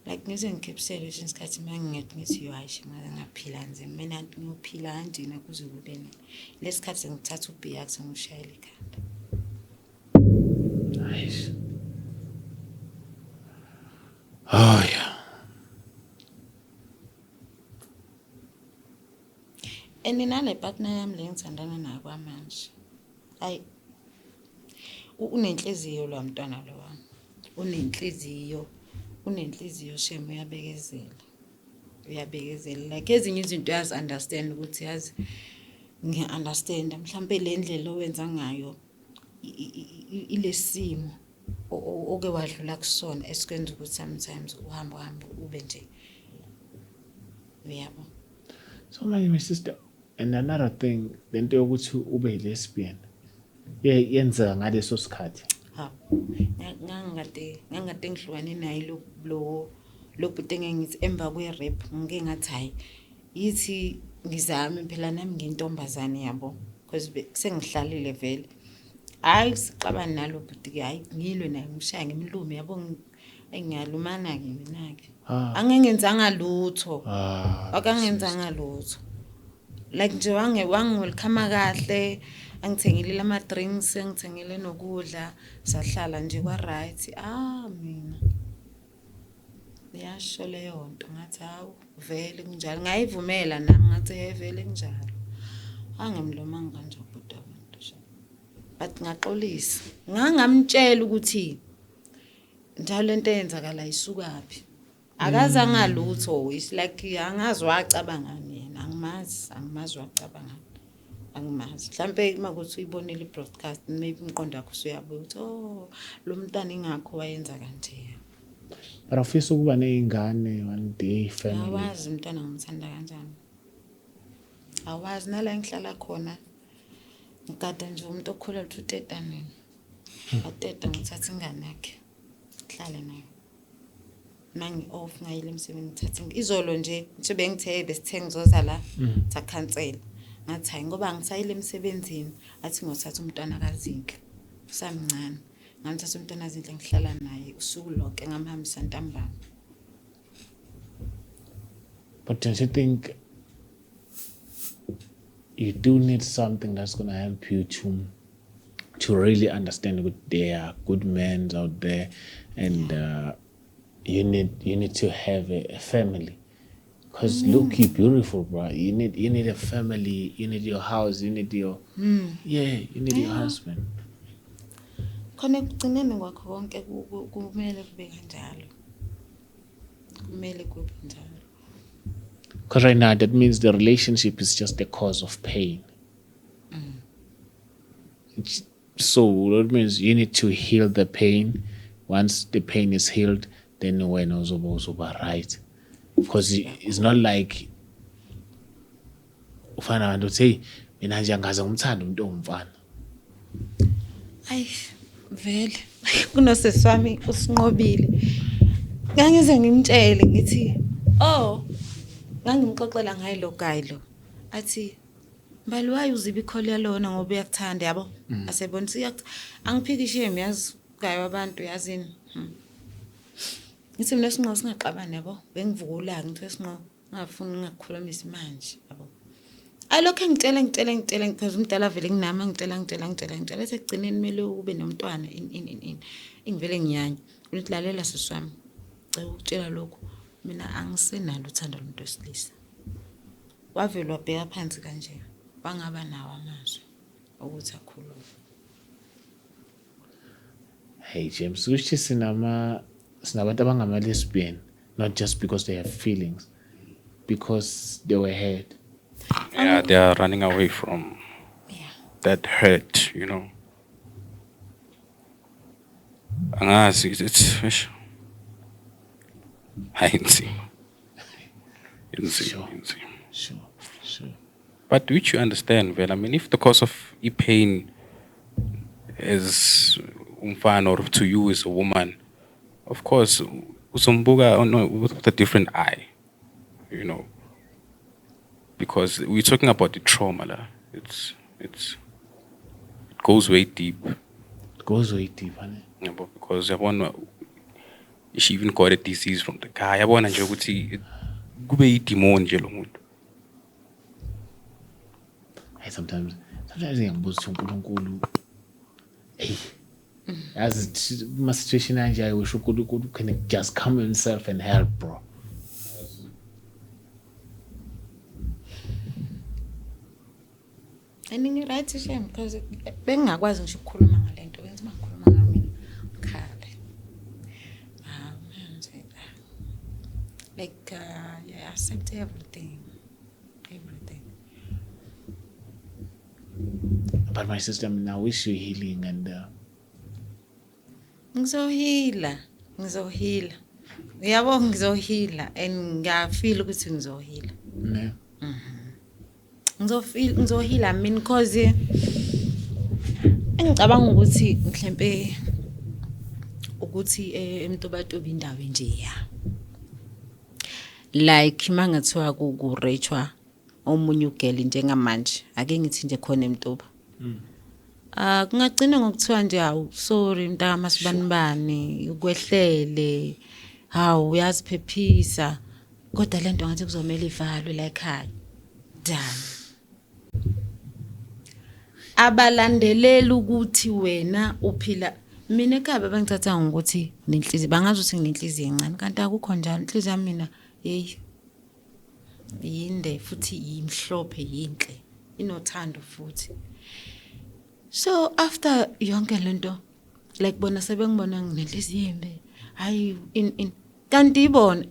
Like ngize ngikhiphisele kwesinye isikhathi uma ngingedwa, ngithi, "Yo, hayi, ngaze ngaphila nzima mina, ngiyophila kanjena kuze kube nini?" Lesi khathi ngithatha ubhiyathi ngishayele ikhanda. Nice. Oh yeah. And nale partner yami le ngithandana nayo kwamanje, ayi, unenhliziyo lo mntwana lo wami, unenhliziyo, unenhliziyo shem, uyabekezela, uyabekezela. Like ezinye izinto uyazi-understand ukuthi, yazi, ngiya-understand mhlampe le ndlela owenza ngayo ilesimo oke wadlula kusona esikwenza ukuthi sometimes uhambe uhambe ube nje, uyabo. So manje, my sister, and another thing, lento yokuthi ube lesbian ye yenzeka ngaleso sikhathi? Ha, ngangikade ngihlukane naye lo bhuti engengithi emva kwe-rape ngike ngathi, hayi, yithi ngizame phela nami ngintombazane, yabo, because sengihlalile vele. Hhayi, sixabane nalo bhuti-ke, hhayi, ngilwe naye, ngimshaye, ngimlume, yabo. Eyi, ngiyalumana-ke mina-ke. Ah. Angengenzanga lutho. Ah. Akangenzanga lutho, like nje wangi-welcome kahle, angithengelile ama-drinks, angithengele nokudla, sahlala nje kwa-right. Ah, mina yasho leyo nto, ngathi, hawu, vele kunjalo. Ngayivumela nami, ngathi, he, vele kunjalo. Angimlomanga kanje ubhuti wabantu sha, but ngaxolisa, ngangamtshela ukuthi njalo lento eyenzakala isukaphi. Akazanga lutho. It's like angazi wacabangani yena, angimazi, angimazi wacabangani, angimazi. Mhlampe uma kuthi uyibonile i-broadcast, maybe umqondo wakho usuyabuya ukuthi, oh, lo mntwana ingakho wayenza kanje. But awufisa ukuba ney'ngane one day, family? Awazi umntwana ngimthanda kanjani, awazi nala engihlala khona, ngigada nje umuntu okhulelwe ukuthi uteta nini, ateta, ngithatha ingane yakhe, ngihlale nayo. Mangi-off, ngayile emsebenzini, ngithatha izolo nje nje bengithe besithe ngizoza la, sakhansela, ngathi hayi, ngoba angisayile emsebenzini, athi ngiyothatha umntwana kaZinhle, usamncane. Ngamthatha umntwana kaZinhle, ngihlala naye usuku lonke, ngamhambisa ntambama. But don't you think you do need something that's going to help you to really understand that there are good men out there and you need to have a family? Because look, you're beautiful, bro. You need a family, you need your house, you need your yeah, you need your husband. Khona ekugcineni kwakho konke kumele kube kanjalo, kumele kube njalo. Because right now that means the relationship is just the cause of pain. So that means you need to heal the pain. Once the pain is healed, then wena uzoba right, because it's not like ufana nabantu uthi, hey, mina nje angaze ngimthande umuntu ongumfana. Ayi vele, kunosesi wami uSinqobile, ngangize ngimtshele ngithi, oh, ngangimxoxela ngaye lo guy lo. Athi, "Mbali, why uziba i-call yalona ngoba uyakuthanda yabo?" Asebona ukuthi angiphiki shame, yazi gayo abantu yazini. Ngithi mina sinqo singaxabani yabo, bengivukula ngithi sinqo ngafuni ngakukhulumisa manje yabo. Alokho engitshela ngitshela ngitshela because umdala vele nginami ngitshela ngitshela ngitshela ngitshela, ethi ekugcineni kumele ube nomntwana in in in in. Ingivele ngiyanya. Uthi lalela sisi wami, cela ukutshela lokhu, mina angisenalo uthando lomuntu wesilisa. Wavele wabheka phansi kanje, wangaba nawo amazwi ukuthi akhulume. Hey James, kusho sinabantu abangama-lesbian not just because they have feelings, because they were hurt. Yeah, they are running away from that hurt. Angazi, it's eish. Hayi, inzima. Inzima, inzima. But which you understand, well, I mean, if the cause of pain is umfana or to you is a woman, of course, uzombuka with a different eye, because we're talking about the trauma la. It goes way deep. It goes way deep, honey. Yabo, because yabona, she even got a disease from the guy. Yabona nje ukuthi kube yidemon nje lo muntu. Hey, sometimes ngiyambuza ukuthi uNkulunkulu, hey, yazi ma situation kanje, I wish uNkulunkulu can just come himself and help, bro. And ngi-right shame because bengingakwazi ngisho ukukhuluma ngale nto, bengithi uma ngikhuluma ngayo mina ngikhale. Ah, manje, like yeah, I accept everything. Everything. But my sister, I mean, I wish you healing and Ngizoheala, ngizoheala. Yabo, ngizoheala and ngiyafeel ukuthi ngizoheala. Ne? Ngizofeel ngizoheala, I mean, cause engicabanga ukuthi mhlambe ukuthi eMtubatuba indawo nje ya. Like mangathiwa ku-rape omunye ugirl njengamanje, ake ngithi nje khona eMtuba. Ah, kungagcina ngokuthiwa nje, hawu, sorry mntaka masibanibani, ukwehlele, hawu, uyaziphephisa, kodwa lento ngathi kuzomela ivalwe la ekhaya. Done. Abalandelela ukuthi wena uphila. Mina ekhaya bebengithatha ngokuthi nenhliziyo, bangazi ukuthi nginenhliziyo encane, kanti akukho njalo. Inhliziyo yami mina, hey, yinde futhi yimhlophe, yinhle, inothando futhi. So after yonke lento, like bona sebengibona nginenhliziyo embi, hayi, in in kanti ibona,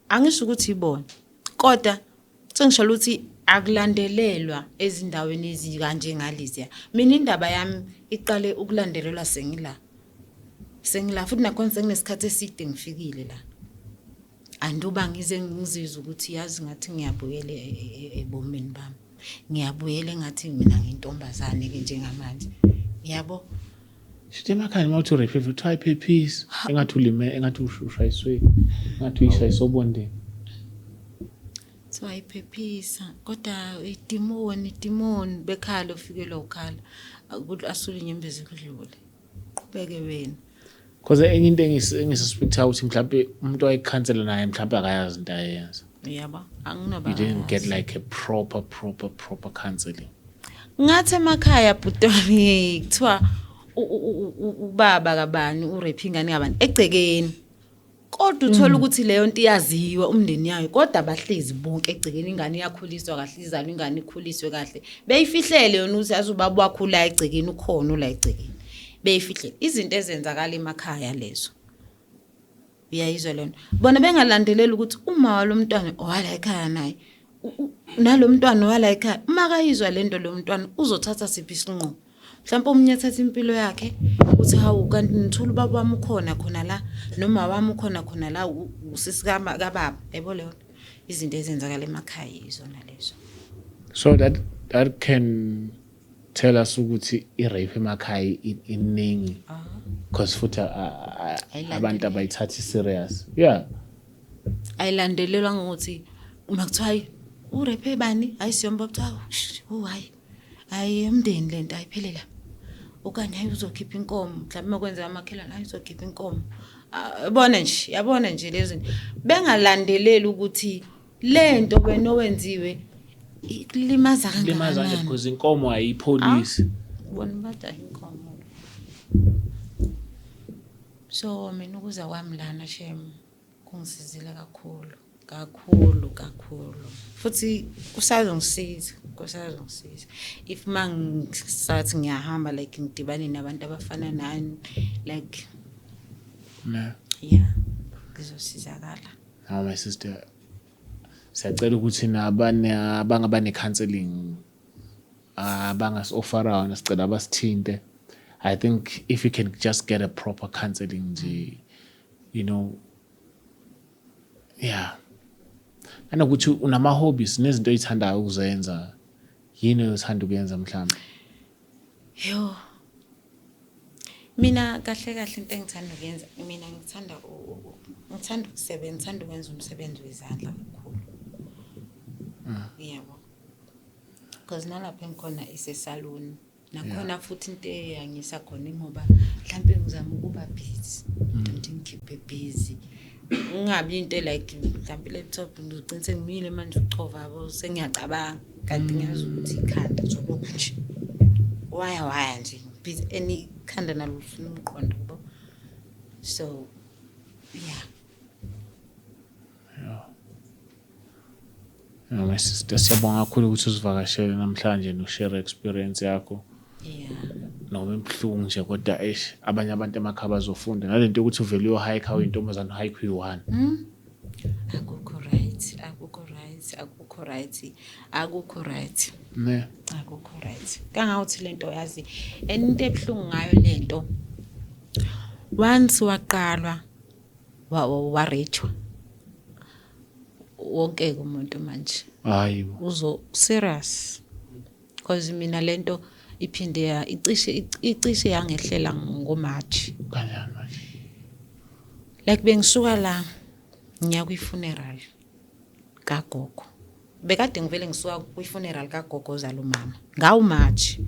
angisho ukuthi ibona, kodwa sengisho ukuthi akulandelelwa ezindaweni ezikanje ngaleziya. Mina indaba yami iqale ukulandelelwa sengila futhi nakhona senginesikhathi eside ngifikile la. Anduba ngize ngizizwe ukuthi yazi ngathi ngiyabuyela ebomini bami, ngiyabuyela engathi mina ngiyintombazane ke njengamanje, yabo. Shithi emakhaya uma uthi urape kuthiwa ayiphephisi, engathi ulime, engathi ushayiswe, engathi uyishayise obondeni. Kuthiwa ayiphephisa, kodwa idimoni, idimoni, bekhala ufikelwa ukhala, asule inyembezi, kudlule, qhubeke wena. Because enye into engisuspecta ukuthi mhlawumbe umuntu wayekhansela naye mhlawumbe akayazi into ayenza. Yabo, anginaba You didn't get like a proper proper proper counseling. Ngathi emakhaya, bhutoni, kuthiwa ubaba kabani urape ingane kabani egcekeni, kodwa uthola ukuthi leyo nto iyaziwa umndeni yayo, kodwa abahlezi bonke egcekeni. Ingane iyakhuliswa kahle, izalwa ingane ikhuliswe kahle, beyifihlele yona ukuthi yazi ubaba wakhula egcekeni, ukhona la egcekeni, beyifihlele izinto ezenzakala emakhaya lezo. Uyayizwa lento, bona bengalandeleli ukuthi uma walo mntwana owala ekhaya naye nalo mntwana owala ekhaya, uma kayizwa lento lo mntwana uzothatha siphi isinqumo? Mhlawumbe omunye athatha impilo yakhe, uthi hawu, kanti ngithola ubaba wami ukhona khona la, noma wami ukhona khona la, usisi kababa, yabo. Leyo nto, izinto ezenzakala emakhaya izona lezo. So that can tell us ukuthi i-rape emakhaya iningi because futhi Ayilandeleli. abantu abayithathi serious, yeah. Ayilandelelwa ngokuthi uma kuthiwa hayi Urephe bani? Hayi, siyomba cha, oh hayi. Hayi, umndeni lento ayiphele la. Okanye hayi, uzokhipha inkomo, mhlawumbe makwenzeka amakhelwane, hayi, uzokhipha inkomo. Ah, yabona nje, yabona nje lezi zinto. Bengalandeleli ukuthi lento wena owenziwe ikulimaza Limaza nje kangakanani. Because inkomo ayipholisi. Bona bathi inkomo. So mina ukuza kwami lana, shem, kungisizile kakhulu kakhulu kakhulu, futhi kusazongisiza, kusazongisiza if mangisathi ngiyahamba, like ngidibane nabantu abafana nani, like yeah, ngizosizakala. Now my sister, siyacela ukuthi nabane abangaba ne-counseling abangasi-offera wona, sicela basithinte. I think if you can just get a proper counseling nje, yeah, nanokuthi unama-hobbies nezinto oyithandayo ukuzenza, yini othanda ukuyenza mhlawumbe? Yo, mina kahle kahle into engithanda ukuyenza, mina ngithanda ngithanda ukusebenza, ngithanda ukwenza umsebenzi wezandla kakhulu, yebo, because nalapho engikhona isesaluni nakhona futhi into eyangisa khona, ingoba mhlampe ngizama ukuba busy, into ngikhiphe busy, ngingabi into like mhlampe laptop, ngigcine sengimile manje uchova, yabo, sengiyacabanga, kanti ngiyazi ukuthi ikhanda nje nje waya waya nje busy and ikhanda nalo lifuna umqondo, yabo. So yeah. Yeah, my sister, siyabonga kakhulu ukuthi usivakashele namhlanje no-share experience yakho. Noma ibuhlungu nje, kodwa eish, abanye abantu emakhaya bazofunda nalento yokuthi uvele uyo-hike uyintombazane, uhike uyi-one. Akukho right, akukho right, akukho right, akukho right. Ne. Akukho right kangawuthi lento, yazi, and into ebuhlungu ngayo lento, once waqalwa warejwa wonke umuntu manje Hayi. Uzo serious, because mina lento iphinde ya icishe yangehlela ngoMarch. Kanjani manje? Like bengisuka la ngiya kwi-funeral kagogo, bekade ngivele ngisuka kwi-funeral kagogo ozala umama ngawu March,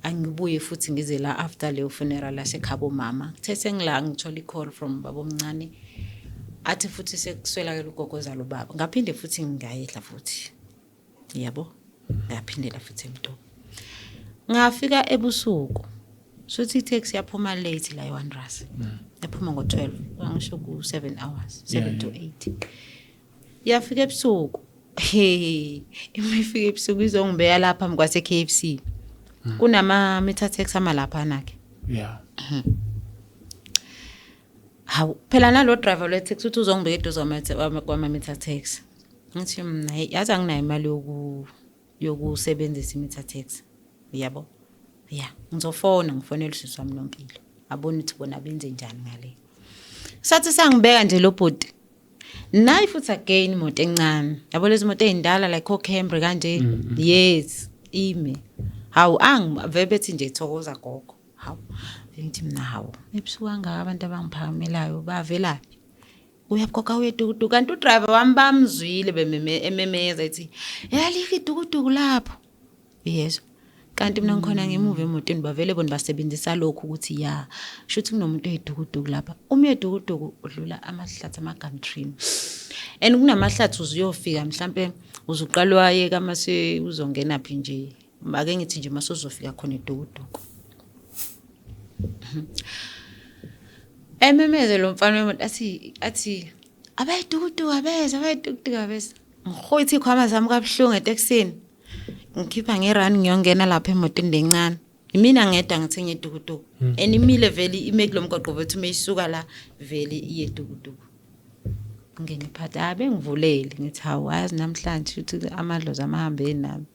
angibuye futhi ngize la after leyo funeral yasekhabo mama. Kuthe sengila ngithola i-call from babomncane, athi futhi sekuswelakela ugogo ozala ubaba. Ngaphinde futhi ngayehla futhi, yabo, ngaphindela futhi emtopo, ngafika ebusuku. Sothi i-taxi yaphuma late la e-Wanderers, yaphuma ngo-12, angisho ku-7 hours, 7 to 8, yafika ebusuku. Hey, ima ifika ebusuku izongibeka lapha phambi kwase-KFC, kunama-meter taxi amalaphana-ke. Hawu phela, nalo driver le-taxi uthi uzongibeka eduze kwama-meter taxi. Ngithi mina, hey, yazi anginayo imali yokusebenzisa i-meter taxi, yabo, ya, ngizofona, ngifonela usisi wami Nompilo, abone ukuthi bona benze njani ngale. Sathi sangibeka nje lo bhuti, nayi futhi again imoto encane, yabo, lezi moto ey'ndala like o-Camry kanje, yes, ime. Hawu, angivele bethi nje, "Thokoza gogo." Hawu, ngithi mina, hawu, ebusuku kangaka abantu abangiphakamelayo bavelaphi? Uyagoga uyedukuduku, kanti udriver wami bamzwile bememe ememeza ethi, "Yalikho idukuduku lapho," yezwa. Kanti mina ngikhona ngemuva emotweni, bavele bona basebenzisa lokhu ukuthi ya, shuthi kunomuntu oyidukuduku lapha. Uma uyedukuduku udlula amahlathi ama-gumtree, and kunamahlathi uzuyofika mhlampe uzuqala wayeka mase uzongena phi nje, ake ngithi nje mase uzofika khona edukuduku. Ememeze lo mfana wemoto athi abayidukuduku abeza, abayidukuduku abeza. Ngihoyithe iy'khwama zami kabuhlungu etekisini, ngikhipha ngerani, ngiyongena lapha emotweni lencane. Imina ngedwa ngithe ngedukuduku, and imile vele, ime kulo mgwaqo vethu, uma isuka la vele iye edukuduku. Ngene phakathi, hayi, bengivulele, ngithi hawu, yazi namhlanje ukuthi amadlozi amahambe nami,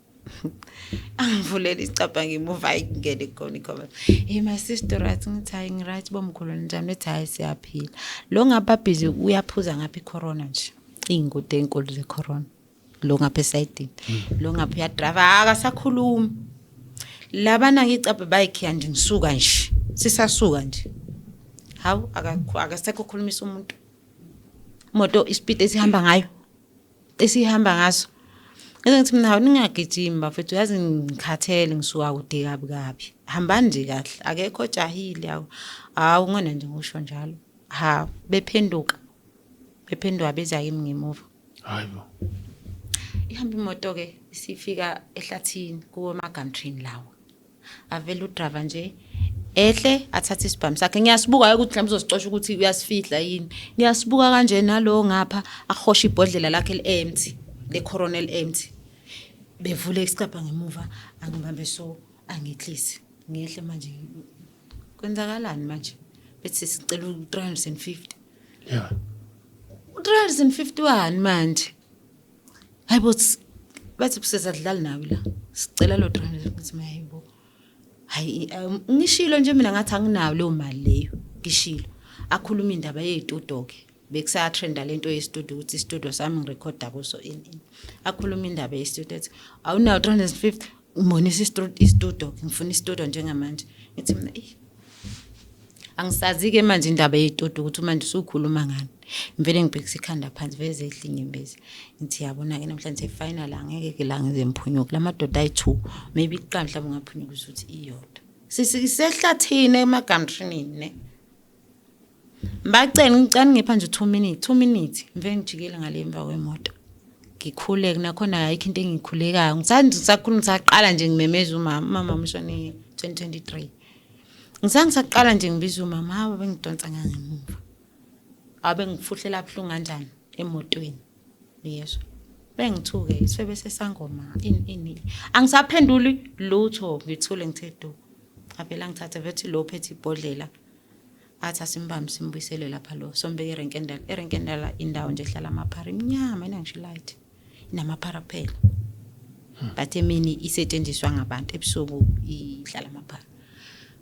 angivulele isicabha ngemuva, hayi, ngene khona ikhona. "Hey my sister, right?" Ngithi, "Hayi, ngi-right bomkhulu, njani?" Ethi, "Hayi, siyaphila." Lo ngapha busy uyaphuza ngapha i-Corona nje, iy'ngudi ey'nkulu ze-Corona, lo ngapha esayidini, lo ngapha uyadrayiva, akasakhulumi. Labana ngicabha bayikhiya nje, ngisuka nje, sisasuka nje, hawu, akasekho okhulumisa umuntu. Imoto ispeed esihamba ngayo, esihamba ngaso. Ngize ngithi mina hawu ningagijimi bafethu yazi ngikhathele ngisuka kude kabi kabi. Hambani nje kahle akekho ojahile hawu. Hawu ngona nje ngisho njalo. Ha bephenduka. Bephenduka beza kimi ngemuva. Hayibo. Ihamba imoto ke isifika ehlathini kuwo ama-gumtree lawa. Avele udriver nje ehle athathe isibhamu sakhe. Ngiyasibuka ukuthi mhlawumbe uzosicosha ukuthi uyasifihla yini. Ngiyasibuka kanje nalo ngapha ahosha ibhodlela lakhe li-empty, le-Corona empty. Bevule isicabha ngemuva angibambe so angihlise. Ngehle manje kwenzakalani manje? Bethi sicela u-350. Yeah. U-351 manje. Hayibo bathi kuseza dlala nawe la. Sicela lo 300 ngithi mayibo. Hayi ngishilo nje mina ngathi anginayo leyo mali leyo. Ngishilo. Akhuluma indaba yezitudio ke. Bekusa trenda lento yestudio ukuthi istudio sami ngirekhoda kuso ini ini. Akhuluma indaba yestudio ethi awunayo 350 ngibonisa istudio ngifuna istudio njengamanje. Ngithi mina eh angisazi ke manje indaba yezitudio ukuthi manje usukhuluma ngani. Ngivele ngibhekisa ikhanda phansi veze ehla inyembezi. Ngithi yabona ke namhlanje final angeke ke la ngize ngiphunyuke. Lamadoda ayi2 maybe iqala mhlawumbe ngaphunyuka ukuthi iyodwa. Sisehlathini emagamtrini ne. Bacela ngicela ngipha nje 2 minutes, 2 minutes ngivele ngijikele ngale emva kwemoto. Ngikhuleke nakhona ayikho into engikhulekayo. Ngisandi ngisakhuluma ngisaqala nje ngimemeza umama, umama umshone 2023. Ngisangisaqala nje ngibiza umama, hawu bengidonsa ngangemuva. Abe ngifuhlela buhlungu kanjani emotweni. Yezwa. Bengithuke isifebe sesangoma ini ini. Angisaphenduli lutho ngithule ngithe du. Avela ngithatha bethi lo phethe ibhodlela. Athi asimbambe simbuyisele lapha lo sombeke erenkendala. Erenkendala indawo nje ehlala amaphara imnyama inangisho light. Inamaphara kuphela. But emini isetshenziswa ngabantu ebusuku ihlala amaphara.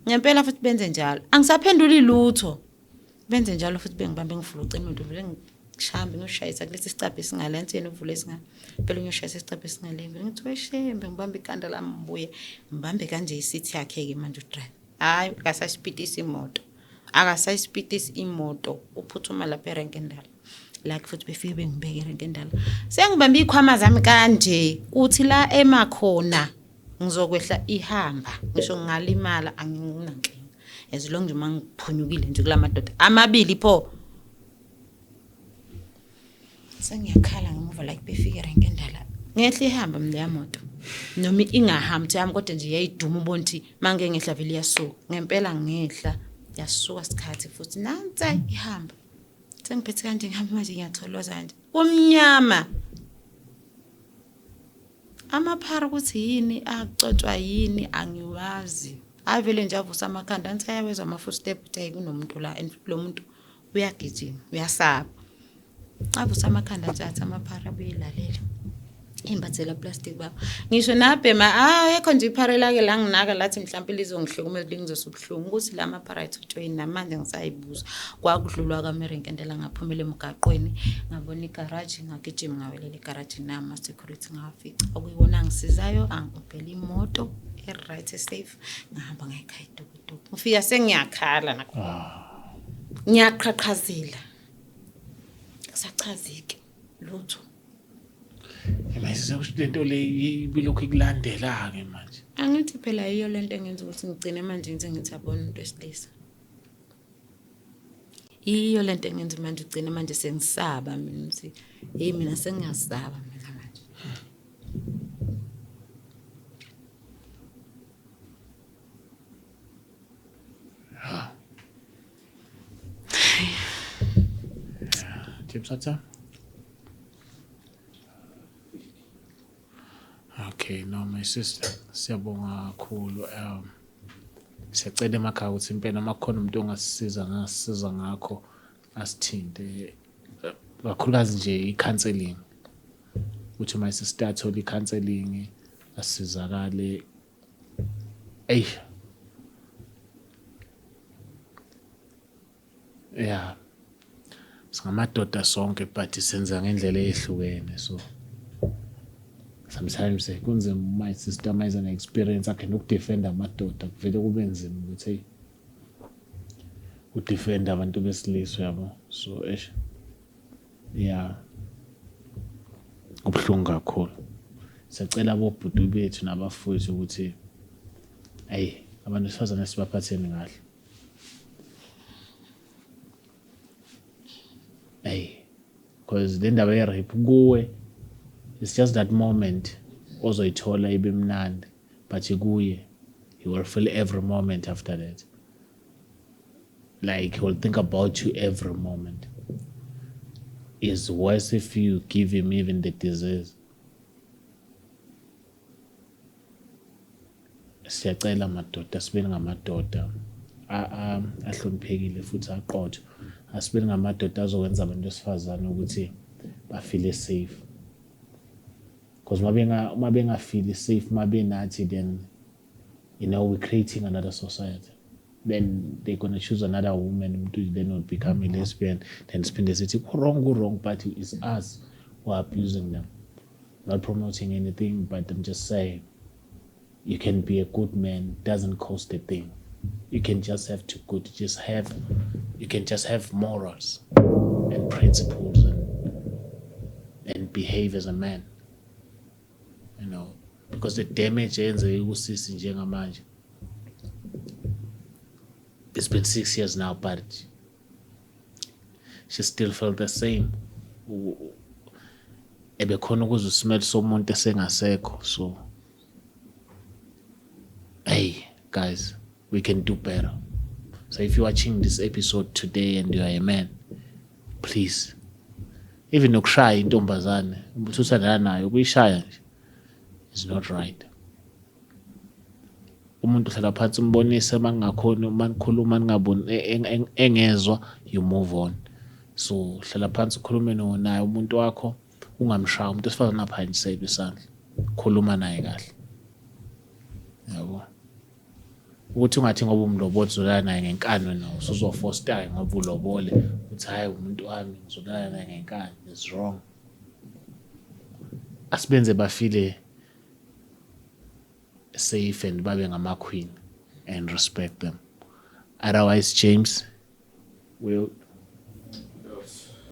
Ngempela futhi benze njalo. Angisaphenduli lutho. Benze njalo futhi bengibambe ngivula ucingo umuntu vele ngishambe ngiyoshayisa kulesi sicabha esingale anti yena uvule esingale. Phela ngiyoshayisa isicabha esingale. Vele ngithi weshembe ngibambe ikhanda lami ngibuye ngibambe kanje isithi yakhe ke manje udrive. Hayi akasayisipitisi imoto. Akasayisipitisi imoto uphuthuma lapha erenkendala. Like futhi befike bengibeke erenkendala. Sengibambe ikhwama zami kanje uthi la emakhona ngizokwehla ihamba ngisho ngingalimala anginankinga. As long nje mangiphunyukile nje kulamadoda amabili pho. Sengiyakhala ngemuva like befike erenkendala. Ngehla ihamba mina leya moto. Noma ingahambi yami kodwa nje yayiduma ubona ukuthi mange ngehla vele iyasuka. Ngempela ngehla yasuka isikhathi futhi nansi ihamba. Sengiphethe kanje ngihamba manje ngiyatholoza kanje. Kumnyama. Amaphara ukuthi yini acotshwa yini angiwazi. Avele nje avusa amakhanda angithi ayawezwa ama footstep ukuthi hey kunomuntu la and lo muntu uyagijima uyasaba. Avusa amakhanda nje athi amaphara abuyilalela. Imbathela plastic baba. Ngisho nabhema ah yekho nje iphara lake la nginaka lathi mhlawumbe lizongihlukumeza lingizwisa ubuhlungu ukuthi la maphara ayithotshweni namanje ngisayibuza. Kwakudlulwa kaMerenkendela ngaphumela emgaqweni ngabona igaraji ngagijima ngawelela igaraji nama security ngawafica. Okuyiwona angisizayo angibhela imoto e-right safe ngahamba ngayikhaya idukuduku. Ngifika sengiyakhala nakho. Ngiyaqhaqhazela. Kusachazike lutho. Manje sekusho lento le ibilokhu ikulandela ke manje. Angithi phela yiyo lento engenza ukuthi ngigcine manje ngithi ngithi abona umuntu wesilisa. Iyo lento engenza manje ugcine manje sengisaba mina ukuthi hey mina sengiyasaba mina manje. James Atta? Okay, no my sister, siyabonga kakhulu. Siyacela emakhaya ukuthi impela uma kukhona umuntu ongasisiza ngasisiza ngakho asithinte kakhulukazi nje i-counseling. Ukuthi my sister athole i-counseling asizakale. Ey. Yeah. Singamadoda sonke but senza ngendlela ehlukene so sometimes kunzima my sister mayiza ne-experience akhe nokudefenda amadoda kuvele kube nzima ukuthi hey udefend abantu besilisa yabo so eish yeah kubuhlungu kakhulu. Siyacela abobhuti bethu nabafowethu ukuthi ayi, abantu besifazane sibaphatheni kahle. Ayi, because le ndaba ye-rape kuwe, it's just that moment ozoyithola ibe mnandi, but kuye he will feel every moment after that. Like, he will think about you every moment. It's worse if you give him even the disease. Siyacela madoda, sibe ngamadoda ahloniphekile futhi aqotho. Asibe ngamadoda azokwenza abantu besifazane ukuthi bafeel safe, because uma bengafeel safe mabenathi, then we're creating another society. Then they're gonna choose another woman, umuntu then will become a lesbian. Then siphinde sithi ku-wrong, ku-wrong, but it's us who are abusing them. Not promoting anything, but I'm just saying, you can be a good man, doesn't cost a thing. You can just have to good, just have, you can just have morals and principles and behave as a man. Because the damage eyenzeke kusisi njengamanje, it's been 6 years now, but she still felt the same. Ebekhona ukuzwa ismell somuntu esengasekho. So hey guys, we can do better. So if you're watching this episode today and you are a man, please, even nokushaya intombazane uthi uthandana nayo, ukuyishaya nje is not right. Umuntu uhlala phansi umbonise, uma kungakhoni, uma nikhuluma ningaboni, engezwa, you move on. So hlala phansi ukhulume naye umuntu wakho, ungamshaya umuntu wesifazane aphanyiselwe isandla, khuluma naye kahle, yabo. Ukuthi ungathi ngoba umlobole uzolala naye ngenkani, wena usuzofosta ngoba ulobole uthi hayi umuntu wami ngizolala naye ngenkani, is wrong. Asibenze bafeel safe and babe ngama-queen and respect them. Otherwise, James, will